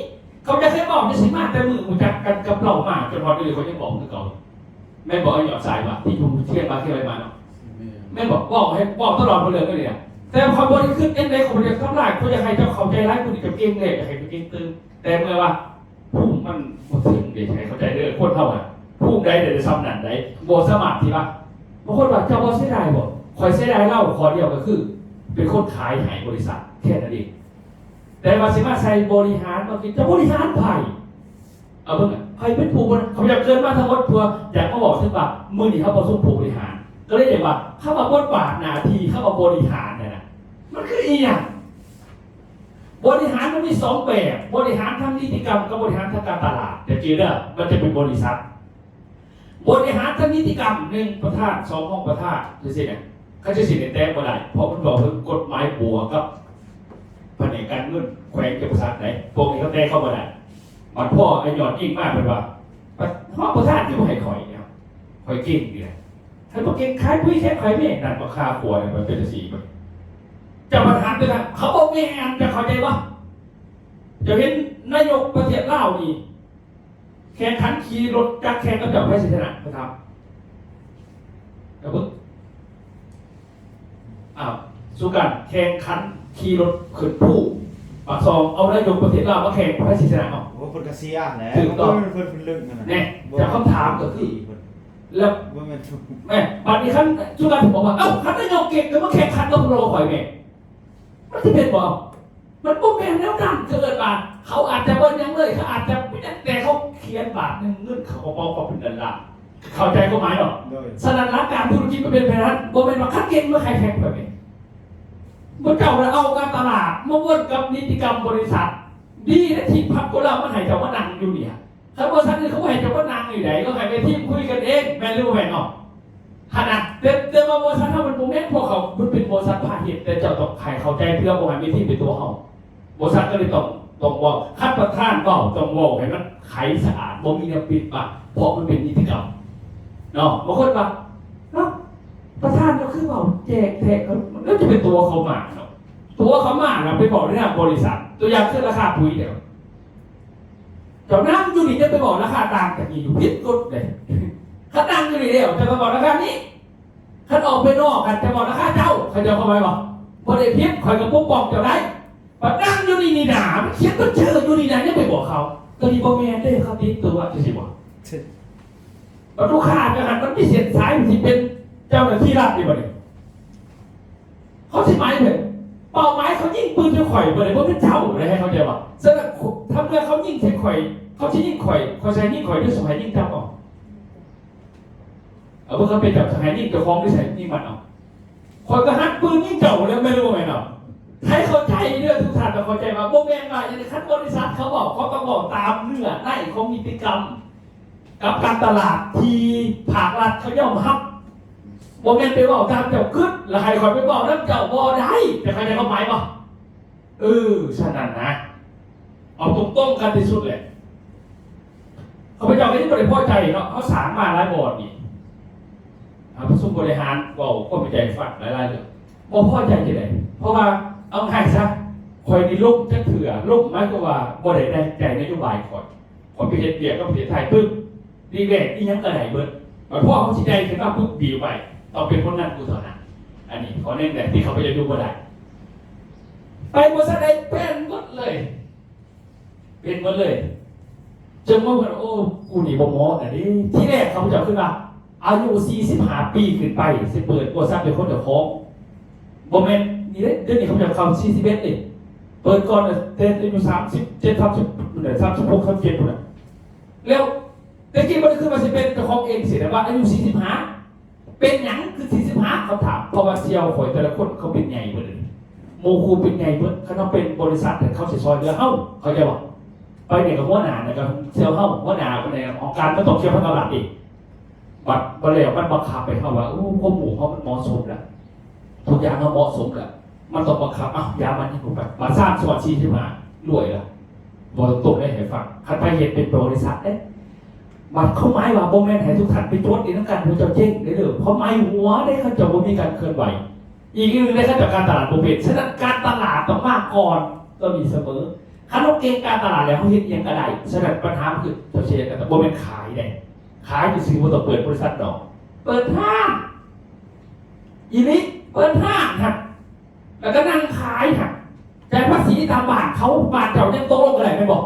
ເຂົາຈະເຄີຍເວົ້າຈັ່ງຊີ້ມາແຕ່ມື້ຮູ້ຈັກກັນກັບລາວມາ ຈົນຮອດດຽວນີ້ເຂົາຍັງບອກຄືເກົ່າ ແມ່ນບໍ່? ໄອ້ຍອດສາຍວ່າ ທີ່ຢູ່ທຽງບາກຄຽວໄດ້ມາເນາະ ແມ່ນບໍ່? ເວົ້າໃຫ້ ເວົ້າຕະຫຼອດໝົດເລີຍນີ້ນະ ແຕ່ຂ້ອຍບໍ່ໄດ້ຄິດຈັ່ງໃດ ຂ້ອຍບໍ່ໄດ້ທຳລາຍ ຂ້ອຍຢາກໃຫ້ເຈົ້າເຂົ້າໃຈຫຼາຍ ຜູ້ທີ່ເຈົ້າເກັ່ງແລ້ວ ຢາກໃຫ້ເຈົ້າເກັ່ງຕື່ມ ແຕ່ເມື່ອວ່າ ພູມມັນບໍ່ເຖິງເດ້ ໃຫ້ເຂົ້າໃຈເດີ ຄົນເຮົານະ ພູມໃດໄດ້ສ່ຳນັ້ນໃດ ບໍ່ສາມາດທີ່ວ່າ ບາງຄົນວ່າ ເຈົ້າບໍ່ເສຍດາຍບໍ່? ຂ້ອຍເສຍດາຍລາວຂໍ້ດຽວ ກໍຄືເປັນຄົນຂາຍໃຫ້ບໍລິສັດ ແຄ່ນັ້ນເອງ. ແຕ່ວ່າຊິມາໃສ່ບໍລິຫານ ມາຄິດຈະບໍລິຫານໃຜ? ເອົາເບິ່ງ ໃຜເປັນຜູ້ບໍລິຫານ? ຂ້າພະເຈົ້າເກີດມາທັງໝົດ ເພື່ອຢາກມາເວົ້າເຖິງວ່າ ມື້ນີ້ເຮົາປະຊຸມຜູ້ບໍລິຫານ ກໍເລີຍເອີ້ນວ່າ ຄຳວ່າບົດບາດໜ້າທີ່ ຄຳວ່າບໍລິຫານນັ້ນນະ ມັນຄືອີ່ຫຍັງ? ບໍລິຫານມັນມີສອງແບບ ບໍລິຫານທາງນິຕິກຳກັບບໍລິຫານທາງການຕະຫຼາດ. ແຕ່ຈື່ເດີ ມັນຈະເປັນບໍລິສັດ ບໍລິຫານທາງນິຕິກຳ ໜຶ່ງປະທານ ສອງຮອງປະທານ ຈັ່ງຊີ້ນະ. ເຂົາເຈົ້າຊິໄດ້ແຕະບໍ່ໄດ້ ເພາະມັນເວົ້າເຖິງກົດໝາຍບົວກັບພະແນກການເງິນແຂວງຈຳປາສັກໃດ໋ ພວກນີ້ເຂົາແຕະເຂົ້າບໍ່ໄດ້. ບັດພໍໄອ້ຍອດຍິງມາເພິ່ນວ່າ ຮອງປະທານຄືບໍ່ໃຫ້ຂ້ອຍ ຂ້ອຍເກັ່ງນີ້ແຫຼະ ໃຫ້ບໍ່ເກັ່ງຂາຍປຸ໋ຍແທນຂ້ອຍແມ້ ນັ້ນບັກຄາຂົວນີ້ ມັນເປັນຈັ່ງຊີ້. ເຈົ້າບັດຫັນໄປທາງ ເຂົາບໍ່ແມ່ນ ເຈົ້າເຂົ້າໃຈບໍ່? ເຈົ້າເຫັນນາຍົກປະເທດລາວນີ້ ແຂ່ງຂັນຂີ່ລົດຈັກແຂ່ງກັບເຈົ້າ ໃຜຊິຊະນະ? ຂ້ອຍຖາມ ເຈົ້າເບິ່ງ ອ້າວ ສຸກັນ ແຂ່ງຂັນຂີ່ລົດຂຶ້ນພູປາກຊ່ອງ ເອົານາຍົກປະເທດລາວມາແຂ່ງ ໃຜຊິຊະນະ? ເອົ້າ ໂອ້ ເພິ່ນກໍເສຍຫັ້ນແຫຼະ ຖືກຕ້ອງ ເພິ່ນ ເພິ່ນລຶ້ງຫັ້ນນະ ແນ່ ແຕ່ຄຳຖາມກໍຄື ແລ້ວ ບໍ່ແມ່ນ ແມ່ນ ບັດນີ້ຄັນສຸກັນບອກວ່າ ເອົ້າ ຄັນນາຍົກເກັ່ງກໍມາແຂ່ງຂັນກັບພວກເຮົາຂ້ອຍແມ່ ມັນຊິແມ່ນບໍ່? ມັນບໍ່ແມ່ນແນວນັ້ນ ເຂົາເອີ້ນວ່າ ເຂົາອາດຈະບໍ່ຫຍັງເລີຍ ເຂົາອາດຈະບໍ່ຫຍັງ ແຕ່ເຂົາຂຽນບາດໜຶ່ງ ເງິນເຂົ້າກະເປົາເຂົາເປັນລ້ານໆ. ເຂົ້າໃຈຄວາມໝາຍເນາະ? ໂດຍ. ສະນັ້ນ ຫຼັກການທຸລະກິດມັນເປັນແບບນັ້ນ, ບໍ່ແມ່ນວ່າຄັນເກັ່ງມາຂາຍແຂກຂ້ອຍແມ່ນ. ພວກເຈົ້າລະເອົາການຕະຫຼາດມາວົນກັບນິຕິກຳບໍລິສັດ. ດີນະທີ່ພັກພວກລາວມັນໃຫ້ເຈົ້າມານັ່ງຢູ່ນີ້. ຄັນບໍລິສັດອື່ນເຂົາບໍ່ໃຫ້ເຈົ້າມານັ່ງນີ້ໃດ, ເຂົາໃຫ້ແມ່ທີມຄຸຍກັນເອງ, ແມ່ນຫຼືບໍ່ແມ່ນເນາະ? ຫັ້ນນະ. ແຕ່ ແຕ່ວ່າບໍລິສັດເຮົາມັນບໍ່ແມ່ນ, ພວກເຂົາ ມັນເປັນບໍລິສັດພາເຮັດ, ແຕ່ເຈົ້າຕ້ອງໃຫ້ເຂົ້າໃຈ ເພື່ອບໍ່ໃຫ້ແມ່ທີມເປັນຕົວເຮົາ. ບໍລິສັດກໍເລີຍຕ້ອງ ຕ້ອງເວົ້າ, ຄັນປະທານເວົ້າ ຕ້ອງເວົ້າໃຫ້ມັນໃສສະອາດ, ບໍ່ມີແນວປິດບັງ, ເພາະມັນເປັນນິຕິກຳເນາະ. ບາງຄົນວ່າ ເນາະ ປະທານກໍຄືເວົ້າແຈກແທກ, ແລ້ວຈະເປັນຕົວເຂົາມາເນາະ, ຕົວເຂົາມານະ ໄປເວົ້າໃນນາມບໍລິສັດ. ຕົວຢ່າງຄືລາຄາປຸ໋ເດ ເຈົ້ານັ່ງຢູ່ນີ້ຈະໄປເວົ້າລາຄາຕ່າງຈາກນີ້ຢູ່, ຜິດກົດເດ້. ຄັນນັ່ງຢູ່ນີ້ແລ້ວ ເຈົ້າຕ້ອງເວົ້າລາຄານີ້, ຄັນອອກໄປນອກ ຄັນຈະເວົ້າລາຄາເຈົ້າ, ເຂົາເຈົ້າເຂົ້າໃຈບໍ່? ບໍ່ໄດ້ຜິດ, ຂ້ອຍກໍປົກປ້ອງເຈົ້າໄດ້. ບັດນັ່ງຢູ່ນີ້ນີ້ນາ, ມັນຂຽນບັນເຊີຢູ່ນີ້ນາ, ຍັງໄປບອກເຂົາ, ໂຕນີ້ບໍ່ແມ່ນເດ້, ເຂົາຕິດຕົວ ຈັ່ງຊີ້ບໍ່? ບັດລູກຄ້າຈັ່ງຫັ້ນ ມັນມີເສັ້ນສາຍ, ມັນຊິເປັນເຈົ້າໜ້າທີ່ລັດນີ້ບັດນີ້. ເຂົາຊິໝາຍເພິ່ນ, ເປົ້າໝາຍເຂົາຍິງປືນໃສ່ຂ້ອຍເບິດເລີຍ, ບໍ່ແມ່ນເຈົ້າເດ້, ໃຫ້ເຂົ້າໃຈວ່າ. ສະນັ້ນ ຖ້າເມື່ອເຂົາຍິງໃສ່ຂ້ອຍ, ເຂົາຊິຍິງຂ້ອຍ, ຂ້ອຍຊິໃຫ້ຍິງຂ້ອຍ ຫຼື ຊິໃຫ້ຍິງເຈົ້າເອົາ? ເອົາ ເບິ່ງເຂົາເປັນເຈົ້າ, ຊິໃຫ້ຍິງເຈົ້າຂອງ ຫຼື ຊິໃຫ້ຍິງມັນເອົາ? ຂ້ອຍກໍຫັນປືນຍິງເຈົ້າແລ້ວ, ແມ່ນຫຼືບໍ່ແມ່ນເນາະ? ໃຫ້ເຂົ້າໃຈເດີ້ ທຸກທ່ານຕ້ອງເຂົ້າໃຈວ່າ ບໍ່ແມ່ນວ່າ ຄັນບໍລິສັດເຂົາເວົ້າ, ເຂົາຕ້ອງເວົ້າຕາມເນື້ອໃນຂອງນິຕິກຳ ກັບການຕະຫຼາດທີ່ພາກລັດເຂົາຍອມຮັບ. ບໍ່ແມ່ນໄປເວົ້າຕາມເຈົ້າຄຶດ ແລ້ວໃຫ້ຂ້ອຍໄປເວົ້ານຳເຈົ້າບໍ່ໄດ້. ເຈົ້າເຂົ້າໃຈຄວາມໝາຍບໍ່? ເອີ ສະນັ້ນນະ ເອົາຕົງໆກັນທີ່ສຸດແຫຼະ. ຂ້າພະເຈົ້າກໍຍັງບໍ່ໄດ້ພໍໃຈເນາະ, ເຮົາສ້າງມາຫຼາຍບ່ອນນີ້, ອ່າ ປະຊຸມບໍລິຫານເວົ້າຄວາມໃນໃຈໃຫ້ຟັງຫຼາຍໆເລື່ອງ, ບໍ່ພໍໃຈຈັ່ງໃດ? ເພາະວ່າ ເອົາງ່າຍຊະ, ຂ້ອຍນີ້ລົ້ມຈັກເທື່ອ, ລົ້ມໝາຍຄວາມວ່າບໍ່ໄດ້ໃຈນະໂຍບາຍຂ້ອຍ. ຂ້ອຍໄປເຮັດວຽກກັບປະເທດໄທປຶບ ດີແວກອີ່ຫຍັງກໍໄດ້ເບິດ, ບັດພໍເຮົາຊິໃຫຍ່ຂຶ້ນມາປຶບ ບີບໄປ ຕ້ອງເປັນຜົນງານກູເທົ່ານັ້ນ. ອັນນີ້ຂໍ້ແນະນຳທີ່ຂ້າພະເຈົ້າຢູ່ບໍ່ໄດ້. ໄປບໍ່ທັນໄດ້ ເປັນໝົດເລີຍ, ເປັນໝົດເລີຍ. ຈົນມາເບິ່ງ ໂອ້ ກູນີ້ບໍ່ເໝາະນະເດ້. ທີແລກຂ້າພະເຈົ້າຄິດວ່າ ອາຍຸສີ່ສິບຫ້າປີຂຶ້ນໄປ ຊິເປີດບໍລິສັດເປັນຂອງເຈົ້າຂອງ. ບໍ່ແມ່ນນີ້ເດ້, ດຽວນີ້ຂ້າພະເຈົ້າເຂົ້າສີ່ສິບເອັດເດ້. ເປີດກ່ອນແຕ່ອາຍຸສາມສິບເຈັດ ສາມສິບ ສາມສິບຫົກ ສາມສິບເຈັດພຸ້ນນະ. ແລ້ວແຕ່ກີ້ບໍ່ໄດ້ຄິດວ່າຊິເປັນເຈົ້າຂອງເອງຊີ້ນະ, ວ່າອາຍຸສີ່ສິບຫ້າ. ເປັນຫຍັງຄືສີ່ສິບຫ້າ ເຂົາຖາມ? ເພາະວ່າສ່ຽວຂ້ອຍແຕ່ລະຄົນເຂົາເປັນໃຫຍ່ເບິດເລີຍ, ໝູ່ຄູ່ເປັນໃຫຍ່ເບິດ. ຄັນເຮົາເປັນບໍລິສັດ ເຂົາຊິຊ່ອຍເຫຼືອເຮົາ, ເຂົ້າໃຈບໍ່? ໄປນີ້ກໍຫົວໜ້າ, ແລ້ວກໍສ່ຽວເຮົາ, ຫົວໜ້າ ຫົວໜ້າຂອງການ ມັນຕ້ອງກ່ຽວພັນກັບລັດອີກ. ບັດ ບັດແລ້ວມັນບັງຄັບໃຫ້ເຮົາວ່າ ໂອ້ ຄວາມຮູ້ເຮົາມັນເໝາະສົມແລ້ວ, ທຸກຢ່າງເຮົາເໝາະສົມແລ້ວ, ມັນຕ້ອງບັງຄັບ. ເອົ້າ ຢ່າມານີ້ ໄປ ບາດຊານສອດສີ່ສິບຫ້າ ລວຍລະ. ເວົ້າຕົງໆເດ້ໃຫ້ຟັງ, ຄັນໃຜເຮັດເປັນບໍລິສັດເດ້. ບາດຄວາມໝາຍວ່າບໍ່ແມ່ນໃຫ້ທຸກທ່ານໄປຈົດອີ່ຫຍັງນຳກັນ ພວກເຈົ້າເຈັງເດ້ເດີ, ຄວາມໝາຍຫົວເດ້ ເຂົາເຈົ້າບໍ່ມີການເຄື່ອນໄຫວ. ອີກອັນໜຶ່ງເດ້ ເຂົາເຈົ້າການຕະຫຼາດບໍ່ເປັນ, ສະນັ້ນການຕະຫຼາດຕ້ອງມາກ່ອນ ຕ້ອງມີສະເໝີ. ຄັນເຮົາເກັ່ງການຕະຫຼາດແລ້ວ ເຮົາເຮັດອີ່ຫຍັງກໍໄດ້. ສະນັ້ນບັນຫາມັນຄື ເຈົ້າຊິເຮັດຫຍັງກໍໄດ້, ບໍ່ແມ່ນຂາຍເດ້. ຂາຍຊື່ໆ ບໍ່ຕ້ອງເປີດບໍລິສັດດອກ, ເປີດຮ້ານ ອີ່ຫຼີ ເປີດຮ້ານຫັ້ນ ແລ້ວກໍນັ່ງຂາຍຫັ້ນ, ຈ່າຍພາສີຕາມບ້ານເຂົາ, ບ້ານເຈົ້າຍັງຕົກລົງກໍໄດ້ແມ່ນບໍ່?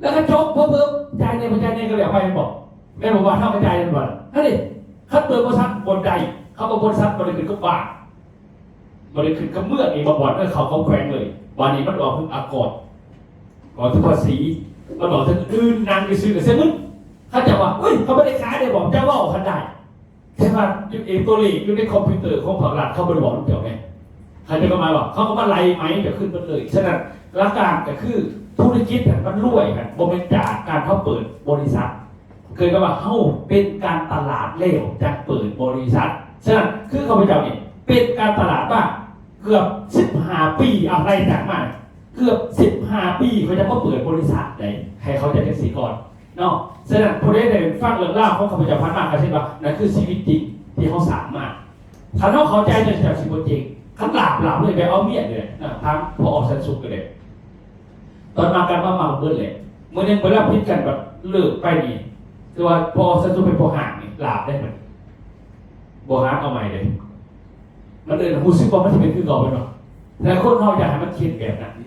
ແລ້ວກໍຈົບ, ເພີ່ມໆ ຈ່າຍແດ່ບໍ່ຈ່າຍແດ່ກໍແລ້ວໄປແມ່ນບໍ່? ແມ່ນບໍ່? ບ້ານເຮົາກໍຈ່າຍແມ່ນບໍ່? ຫັ້ນເດ້. ຄັນເປີດບໍລິສັດບໍ່ໄດ້, ຄຳວ່າບໍລິສັດບໍ່ໄດ້ຂຶ້ນກັບບ້ານ, ບໍ່ໄດ້ຂຶ້ນກັບເມືອງນີ້, ບາງບ່ອນເອີ້ນເຂົ້າກັບແຂວງເລີຍ. ບາດນີ້ມັນອອກເຖິງອາກອນ, ອອກເຖິງພາສີ, ມັນອອກເຖິງອື່ນ, ນັ່ງຊື່ໆກໍເສຍເງິນ. ເຂົາເຈົ້າວ່າ ໂອ້ຍ ເຂົາບໍ່ໄດ້ຂາຍເດ້ບໍ? ເຈົ້າເວົ້າຄັນໄດ້. ແຕ່ວ່າຢູ່ເອງ ຕົວເລກຢູ່ໃນຄອມພິວເຕີຂອງພາກລັດ ເຂົາບໍ່ໄດ້ບອກນຳເຈົ້າແມ່. ເຂົາເຈົ້າກໍມາວ່າ ເຂົາກໍມາໄລ່ໄໝເຈົ້າຄືນເບິດເລີຍ. ສະນັ້ນ ຫຼັກການກໍຄືທຸລະກິດຫັ້ນມັນລວຍຫັ້ນ ບໍ່ແມ່ນຈາກການເຮົາເປີດບໍລິສັດ. ເກີດກັບວ່າເຮົາເປັນການຕະຫຼາດແລ້ວຈັ່ງເປີດບໍລິສັດ. ສະນັ້ນ ຄືຂ້າພະເຈົ້ານີ້ເປັນການຕະຫຼາດມາເກືອບສິບຫ້າປີ, ອາໄລຈາກມາເກືອບສິບຫ້າປີ ຂ້າພະເຈົ້າມາເປີດບໍລິສັດໃດ, ໃຫ້ເຂົ້າໃຈຈັ່ງຊີ້ກ່ອນ. ເນາະ. ສະນັ້ນ ຜູ້ໃດໄດ້ຟັງເລື່ອງລາວຂອງຂ້າພະເຈົ້າຜ່ານມາ ກໍເຫັນວ່ານັ້ນຄືຊີວິດຈິງທີ່ເຮົາສ້າງມາ. ຄັນເຮົາເຂົ້າໃຈແລ້ວ ເຈົ້າຊິບໍ່ເຈັງ. ຄັນລາບ ລາບເລີຍ ແບບເອົາເມຍນີ້ແຫຼະນະ, ຖາມພໍ່ອອກແສນສຸກກໍໄດ້. ຕອນມາກັນມາ ມັກເບິດແຫຼະ. ມື້ໜຶ່ງເວລາຜິດກັນ ບັດເລີກໄປນີ້ ຄືວ່າພໍ່ອອກແສນສຸກເປັນພໍ່ຮ້າງນີ້ ລາບເດ້ ບັດບໍ່ຫາເອົາໃໝ່ເດ້. ມັນເອີ້ນ ຮູ້ສຶກວ່າມັນຊິເປັນຄືເກົ່າແມ່ນບໍ່? ແຕ່ຄົນເຮົາຢາກໃຫ້ມັນຄິດແບບນັ້ນ ເອີ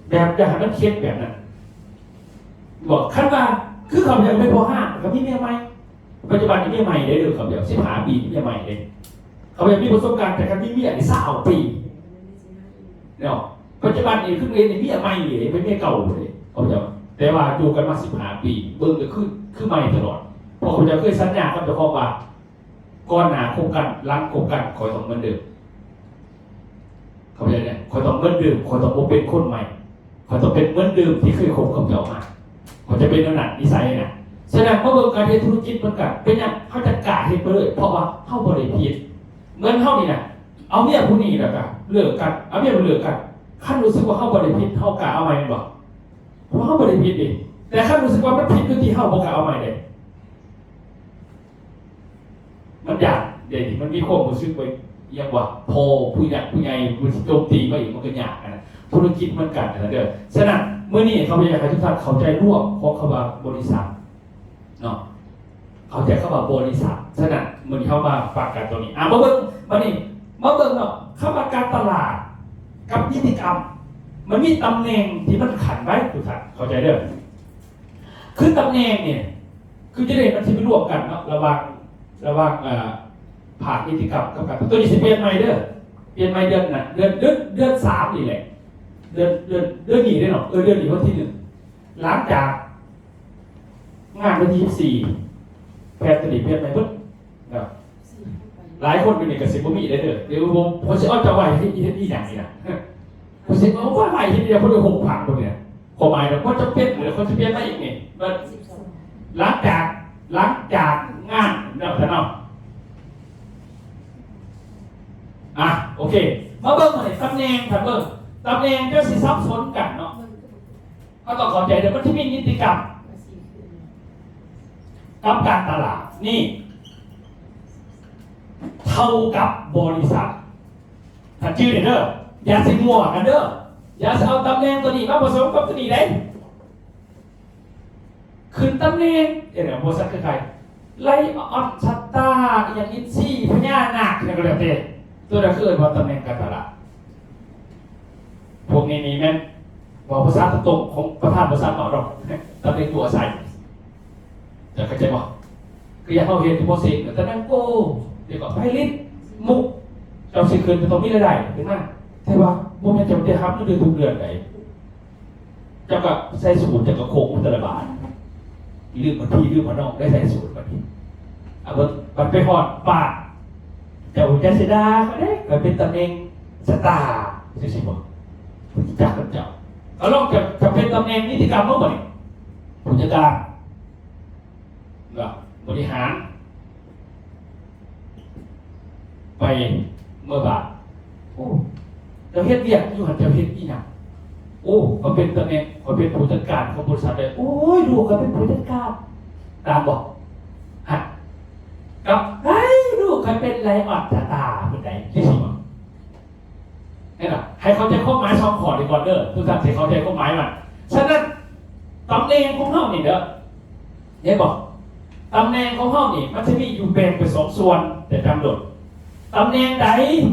ແບບຢາກໃຫ້ມັນເຄັດແບບນັ້ນ. ບອກ ຄັນວ່າ ຄືເຂົາຢາກເປັນພໍ່ຮ້າງ ກໍມີເມຍໃໝ່. ປັດຈຸບັນນີ້ເມຍໃໝ່ເດ້ເດີ ເຂົາເຈົ້າ ສິບຫ້າປີ ເມຍໃໝ່ເດ້. ເຂົາເຈົ້າມີປະສົບການ ແຕ່ຄັນມີເມຍນີ້ ຊາວປີເນາະ. ປັດຈຸບັນນີ້ຄືເມຍໃໝ່ເດ້ ເປັນເມຍເກົ່າເດ້ ເຂົາເຈົ້າ. ແຕ່ວ່າຢູ່ກັນມາ ສິບຫ້າປີ ເບິ່ງກໍຄື ຄືໃໝ່ຕະຫຼອດ. ພວກເຈົ້າເຄີຍສັນຍາກັບເຈົ້າຂອງວ່າ ກ່ອນໜ້າຄົບກັນ ຫຼັງຄົບກັນ ຂ້ອຍຕ້ອງເໝືອນເດີມ. ເຂົ້າໃຈແດ່? ຂ້ອຍຕ້ອງເໝືອນເດີມ, ຂ້ອຍຕ້ອງບໍ່ເປັນຄົນໃໝ່, ຂ້ອຍຕ້ອງເປັນເໝືອນເດີມທີ່ເຄີຍຄົບກັບເຈົ້າມາ. ຂ້ອຍຈະເປັນແນວນັ້ນ ນິໄສນະ. ສະນັ້ນ ມາເບິ່ງການເຮັດທຸລະກິດເໝືອນກັນ. ເປັນຫຍັງເຮົາຈະກ້າເຮັດໄປເລີຍ? ເພາະວ່າເຮົາບໍ່ໄດ້ຜິດ. ເໝືອນເຮົານີ້ນະ ເອົາເມຍຜູ້ນີ້ແລ້ວກະເລີກກັນ, ເອົາເມຍຜູ້ເລີກກັນ. ຄັນຮູ້ສຶກວ່າເຮົາບໍ່ໄດ້ຜິດ ເຮົາກ້າເອົາໃໝ່ແມ່ນບໍ່? ເພາະເຮົາບໍ່ໄດ້ຜິດເດ້. ແຕ່ຄັນຮູ້ສຶກວ່າມັນຜິດຢູ່ທີ່ເຮົາ ບໍ່ກ້າເອົາໃໝ່ເດ້. ມັນຢາກເດ້ ມັນມີຄວາມຮູ້ສຶກວ່າ ອີຫຍັງວະ ພໍ່ຜູ້ໃຫຍ່ ຜູ້ໃຫຍ່ ມັນຊິໂຈມຕີມາອີກ ມັນກໍຍາກນະ. ທຸລະກິດເໝືອນກັນນະເດີ. ສະນັ້ນ ມື້ນີ້ຂ້າພະເຈົ້າຢາກໃຫ້ທຸກທ່ານເຂົ້າໃຈລວມຂອງຄຳວ່າບໍລິສັດເນາະ, ເຂົ້າໃຈຄຳວ່າບໍລິສັດ. ສະນັ້ນ ມື້ນີ້ເຮົາມາຟັງກັນຕົວນີ້. ອ່າ ມາເບິ່ງ ບາດນີ້ ມາເບິ່ງເນາະ ຄຳວ່າການຕະຫຼາດກັບນິຕິກຳ ມັນມີຕຳແໜ່ງທີ່ມັນຂັ້ນໄວ້ ທຸກທ່ານເຂົ້າໃຈເດີ. ຄືຕຳແໜ່ງນີ້ ຄືຈັ່ງໃດມັນຊິໄປລວມກັນເນາະ ລະຫວ່າງ ລະຫວ່າງ ເອີ ພາກນິຕິກຳກັບການ ຕົວນີ້ຊິປ່ຽນໃໝ່ເດີ, ປ່ຽນໃໝ່ເດືອນນະ ເດືອນ ເດືອນ ເດືອນສາມນີ້ແຫຼະ ເດືອນ ເດືອນ ເດືອນນີ້ເດ້ເນາະ. ເອີ ເດືອນນີ້ວັນທີໜຶ່ງ ຫຼັງຈາກງານວັນທີຊາວສີ່ ແພດຕະລິກປ່ຽນໃໝ່ເບິດເນາະ. ຫຼາຍຄົນຢູ່ນີ້ກໍຊິບໍ່ມີໄດ້ເດີ. ດຽວ ເພິ່ນຊິເອົາເຈົ້າໄວ້ເຮັດ ເຮັດອີ່ຫຍັງນີ້ນະ? ເພິ່ນຊິເອົາໄວ້ເຮັດອີ່ຫຍັງ? ເພິ່ນໄດ້ຫົກພັນພຸ້ນນີ້. ຄວາມໝາຍນະ ບໍ່ຈຳເປັນເລີຍ ເຂົາຊິປ່ຽນມາອີກນີ້ ຫຼັງຈາກ ຫຼັງຈາກງານແລ້ວຊະເນາະ. ອ່ະ ໂອເຄ ມາເບິ່ງບາດນີ້ ຕຳແໜ່ງ ທ່ານເບິ່ງ ຕຳແໜ່ງຈະຊິສັບສົນກັນເນາະ. ເຮົາຕ້ອງເຂົ້າໃຈເດີ ມັນຈະມີນິຕິກຳກັບການຕະຫຼາດນີ້ ເທົ່າກັບບໍລິສັດ. ທ່ານຈື່ໄດ້ເດີ ຢ່າຊິມົວກັນເດີ ຢ່າຊິເອົາຕຳແໜ່ງຕົວນີ້ມາປະສົມກັບຕົວນີ້ເດ້. ຂຶ້ນຕຳແໜ່ງ ເອີ ບໍລິສັດຄືໃຜ ໄລອອນ ສະຕາ ອີ່ຫຍັງ ອິນຊີ ພະຍານາກ ອີ່ຫຍັງກໍແລ້ວແຕ່ ຕົວນັ້ນຄືເອີ້ນວ່າຕຳແໜ່ງການຕະຫຼາດ. ພວກນີ້ນີ້ແມ່ນ ເວົ້າພາສາຕົງໆຂອງປະທານບໍລິສັດເວົ້າດອກ ຕຳແໜ່ງຢູ່ອາໄສ. ເຈົ້າເຂົ້າໃຈບໍ່? ຄືຢ່າງເຮົາເຮັດໂປຣເຊສ ຕຳແໜ່ງໂກ ແລ້ວກໍໄພລິດ ມຸກ ເຈົ້າຊິຂຶ້ນ ເຈົ້າຕ້ອງມີລາຍໄດ້ຂຶ້ນມາ. ແຕ່ວ່າບໍ່ແມ່ນເຈົ້າໄດ້ຮັບເງິນເດືອນທຸກເດືອນໃດ. ເຈົ້າກໍໃສ່ສູດ ເຈົ້າກໍໂຄງແຕ່ລະບາດ ລືມບັນທີ ລືມມານອກ ໄດ້ໃສ່ສູດບັດນີ້. ອາ ບັດ ບັດໄປຮອດບ້ານ ເຈົ້າຢ່າຊິດ່າຂ້ອຍເດ້ ຂ້ອຍເປັນຕຳແໜ່ງສະຕາ ຈັ່ງຊີ້ບໍ່? ຮູ້ຈັກກັບເຈົ້າ ກໍລອງ ເຈົ້າ ເຈົ້າເປັນຕຳແໜ່ງນິຕິກຳເບິ່ງບັດນີ້ ຜູ້ຈັດການ ເນາະ ບໍລິຫານ ໄປເມືອບ້ານ ໂອ້ ເຈົ້າເຮັດວຽກຢູ່ຫັ້ນ ເຈົ້າເຮັດອີ່ຫຍັງ? ໂອ້ ຂ້ອຍເປັນຕຳແໜ່ງ ຂ້ອຍເປັນຜູ້ຈັດການຂອງບໍລິສັດເດ້. ໂອ້ຍ ລູກຂ້ອຍເປັນຜູ້ຈັດການ ຕາມບໍ່? ຮະ ກັບ ເອີຍ ລູກຂ້ອຍເປັນໄລອອນສະຕາ ເປັນໃດ ຈັ່ງຊີ້ບໍ່? ເຫັນບໍ່? ໃຫ້ເຂົ້າໃຈຄວາມໝາຍສອງຂໍ້ນີ້ກ່ອນເດີ ທຸກທ່ານຊິເຂົ້າໃຈຄວາມໝາຍມັນ. ສະນັ້ນ ຕຳແໜ່ງຂອງເຮົານີ້ເດີ ເຫັນບໍ່? ຕຳແໜ່ງຂອງເຮົານີ້ ມັນຈະມີຢູ່ແບ່ງເປັນສອງສ່ວນ ຈະຈຳໂດດ. ຕຳແໜ່ງໃດ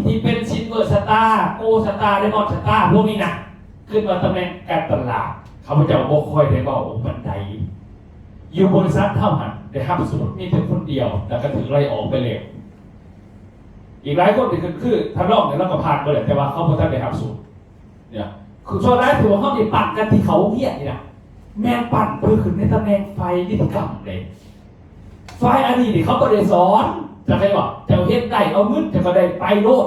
ທີ່ເປັນຊິນເວີສະຕາ ໂກສະຕາ ໄດມອນສະຕາ ພວກນີ້ນະ ຂຶ້ນວ່າຕຳແໜ່ງການຕະຫຼາດ. ຂ້າພະເຈົ້າບໍ່ຄ່ອຍໄດ້ເວົ້າປານໃດ. ຢູ່ບໍລິສັດເຮົາຫັ້ນ ໄດ້ຮັບສູດມີແຕ່ຄົນດຽວ ແລ້ວກໍຖືກໄລ່ອອກໄປແລ້ວ. ອີກຫຼາຍຄົນທີ່ຂຶ້ນ ຄືທ່ານລອງນີ້ ລາວກໍຜ່ານມາແລ້ວ ແຕ່ວ່າເຂົາບໍ່ທັນໄດ້ຮັບສູດ. ເນຍ ຄືສ່ວນຫຼາຍທີ່ວ່າເຮົາໄດ້ປັ່ນກັນທີ່ເຂົ້າໂຮງຮຽນນີ້ນະ ແມ່ນປັ່ນເພື່ອຂຶ້ນໃນຕຳແໜ່ງຝ່າຍນິຕິກຳເດ້. ຝ່າຍອັນນີ້ນີ້ເຂົາບໍ່ໄດ້ສອນ ເຈົ້າເຂົ້າໃຈບໍ່? ເຈົ້າເຮັດໄດ້ ເອົາເງິນ ເຈົ້າກໍໄດ້ໄປໂລດ.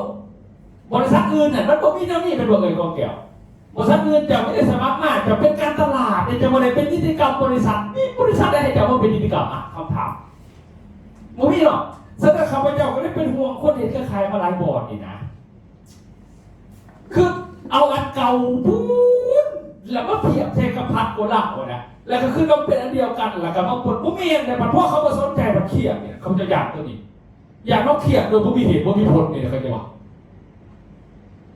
ບໍລິສັດອື່ນນັ້ນມັນບໍ່ມີແນວນີ້ ແມ່ນບໍ່ເອີຍ ກອງແກ້ວ? ບໍລິສັດອື່ນເຈົ້າມີແຕ່ສະໝັກມາ ເຈົ້າເປັນການຕະຫຼາດເດ້ ເຈົ້າບໍ່ໄດ້ເປັນນິຕິກຳບໍລິສັດ. ມີບໍລິສັດໃດໃຫ້ເຈົ້າມາເປັນນິຕິກຳ? ອ່ະ ຄຳຖາມ ບໍ່ມີເນາະ. ສະນັ້ນ ຂ້າພະເຈົ້າກໍເລີຍເປັນຫ່ວງຄົນເຮັດເຄືອຂ່າຍມາຫຼາຍບ່ອນນີ້ນະ. ຄືເອົາອັນເກົ່າພຸ້ນ ແລ້ວມາທຽບໃສ່ກັບພັກໂກລາວນະ ແລ້ວກໍຄືຕ້ອງເປັນອັນດຽວກັນ ແລ້ວກໍມາປົນ. ບໍ່ແມ່ນເດ້ ບັດພວກເຂົາບໍ່ສົນໃຈ ບັດຄຽດນີ້ ເຂົາຈະຢ້ານຕົວນີ້ ຢ້ານເຮົາຄຽດໂດຍບໍ່ມີເຫດບໍ່ມີຜົນນີ້ ເຂົາຈະວ່າ.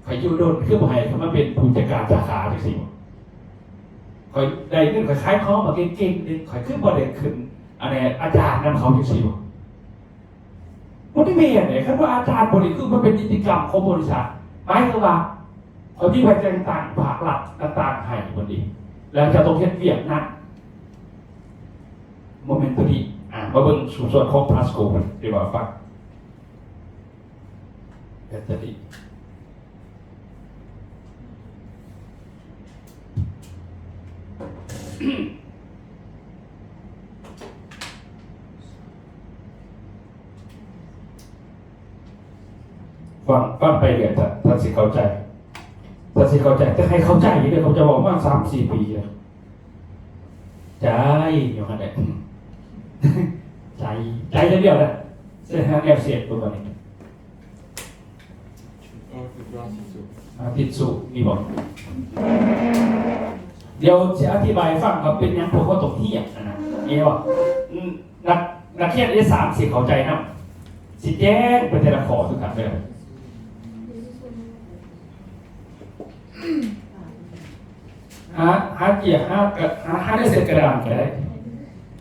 ຂ້ອຍຢູ່ດົນ ຄືບໍ່ໃຫ້ຂ້ອຍມາເປັນຜູ້ຈັດການສາຂາຈັ່ງຊີ້? ຂ້ອຍໄດ້ເງິນ ຂ້ອຍຂາຍຂອງມາເກັ່ງໆ ນີ້ ຂ້ອຍຄືບໍ່ໄດ້ຂຶ້ນ ອັນນີ້ ອາຈານນຳເຂົາຈັ່ງຊີ້ບໍ່? ບໍ່ໄດ້ແມ່ນເດ້. ຄັນວ່າອາຈານບໍ່ໄດ້ຄືມາເປັນນິຕິກຳຂອງບໍລິສັດ ໝາຍຄວາມວ່າ ຂ້ອຍມີໃບແຕ່ງຕັ້ງພາກລັດຕ່າງໆໃຫ້ເພິ່ນເດ້ ແລ້ວເຈົ້າຕ້ອງເຮັດວຽກນັ້ນ. ບໍ່ແມ່ນຕົວນີ້. ອ່າ ມາເບິ່ງສ່ວນຂອງພາສໂກ ເພິ່ນໄດ້ເວົ້າໃຫ້ຟັງ ແບດເຕີຣີ. ຟັງ ຟັງໄປເລື້ອຍ ທ່ານ ທ່ານຊິເຂົ້າໃຈ ທ່ານຊິເຂົ້າໃຈ ແຕ່ໃຫ້ເຂົ້າໃຈເດີ ເຂົາເຈົ້າເວົ້າມາສາມສີ່ປີແລ້ວ ໃຈຢູ່ຫັ້ນແຫຼະ ໃຈ ໃຈຢ່າງດຽວນະ ໃສ່ຫາແນວເສບຕົວນີ້ ອາ ທິດສູມີບໍ່? ດຽວຊິອະທິບາຍໃຫ້ຟັງວ່າເປັນຫຍັງພວກເຮົາຕ້ອງຮຽນຫັ້ນນະ ເຫັນບໍ່? ອືມ ນັກ ນັກຮຽນເອສາມຊິເຂົ້າໃຈນຳ ຊິແຈ້ງໄປແຕ່ລະຂໍ້ຄືກັນເດີ ຫາ ຫາເກຍ ຫາ ຫາ ຫາໄດ້ໃສ່ກະດານກໍໄດ້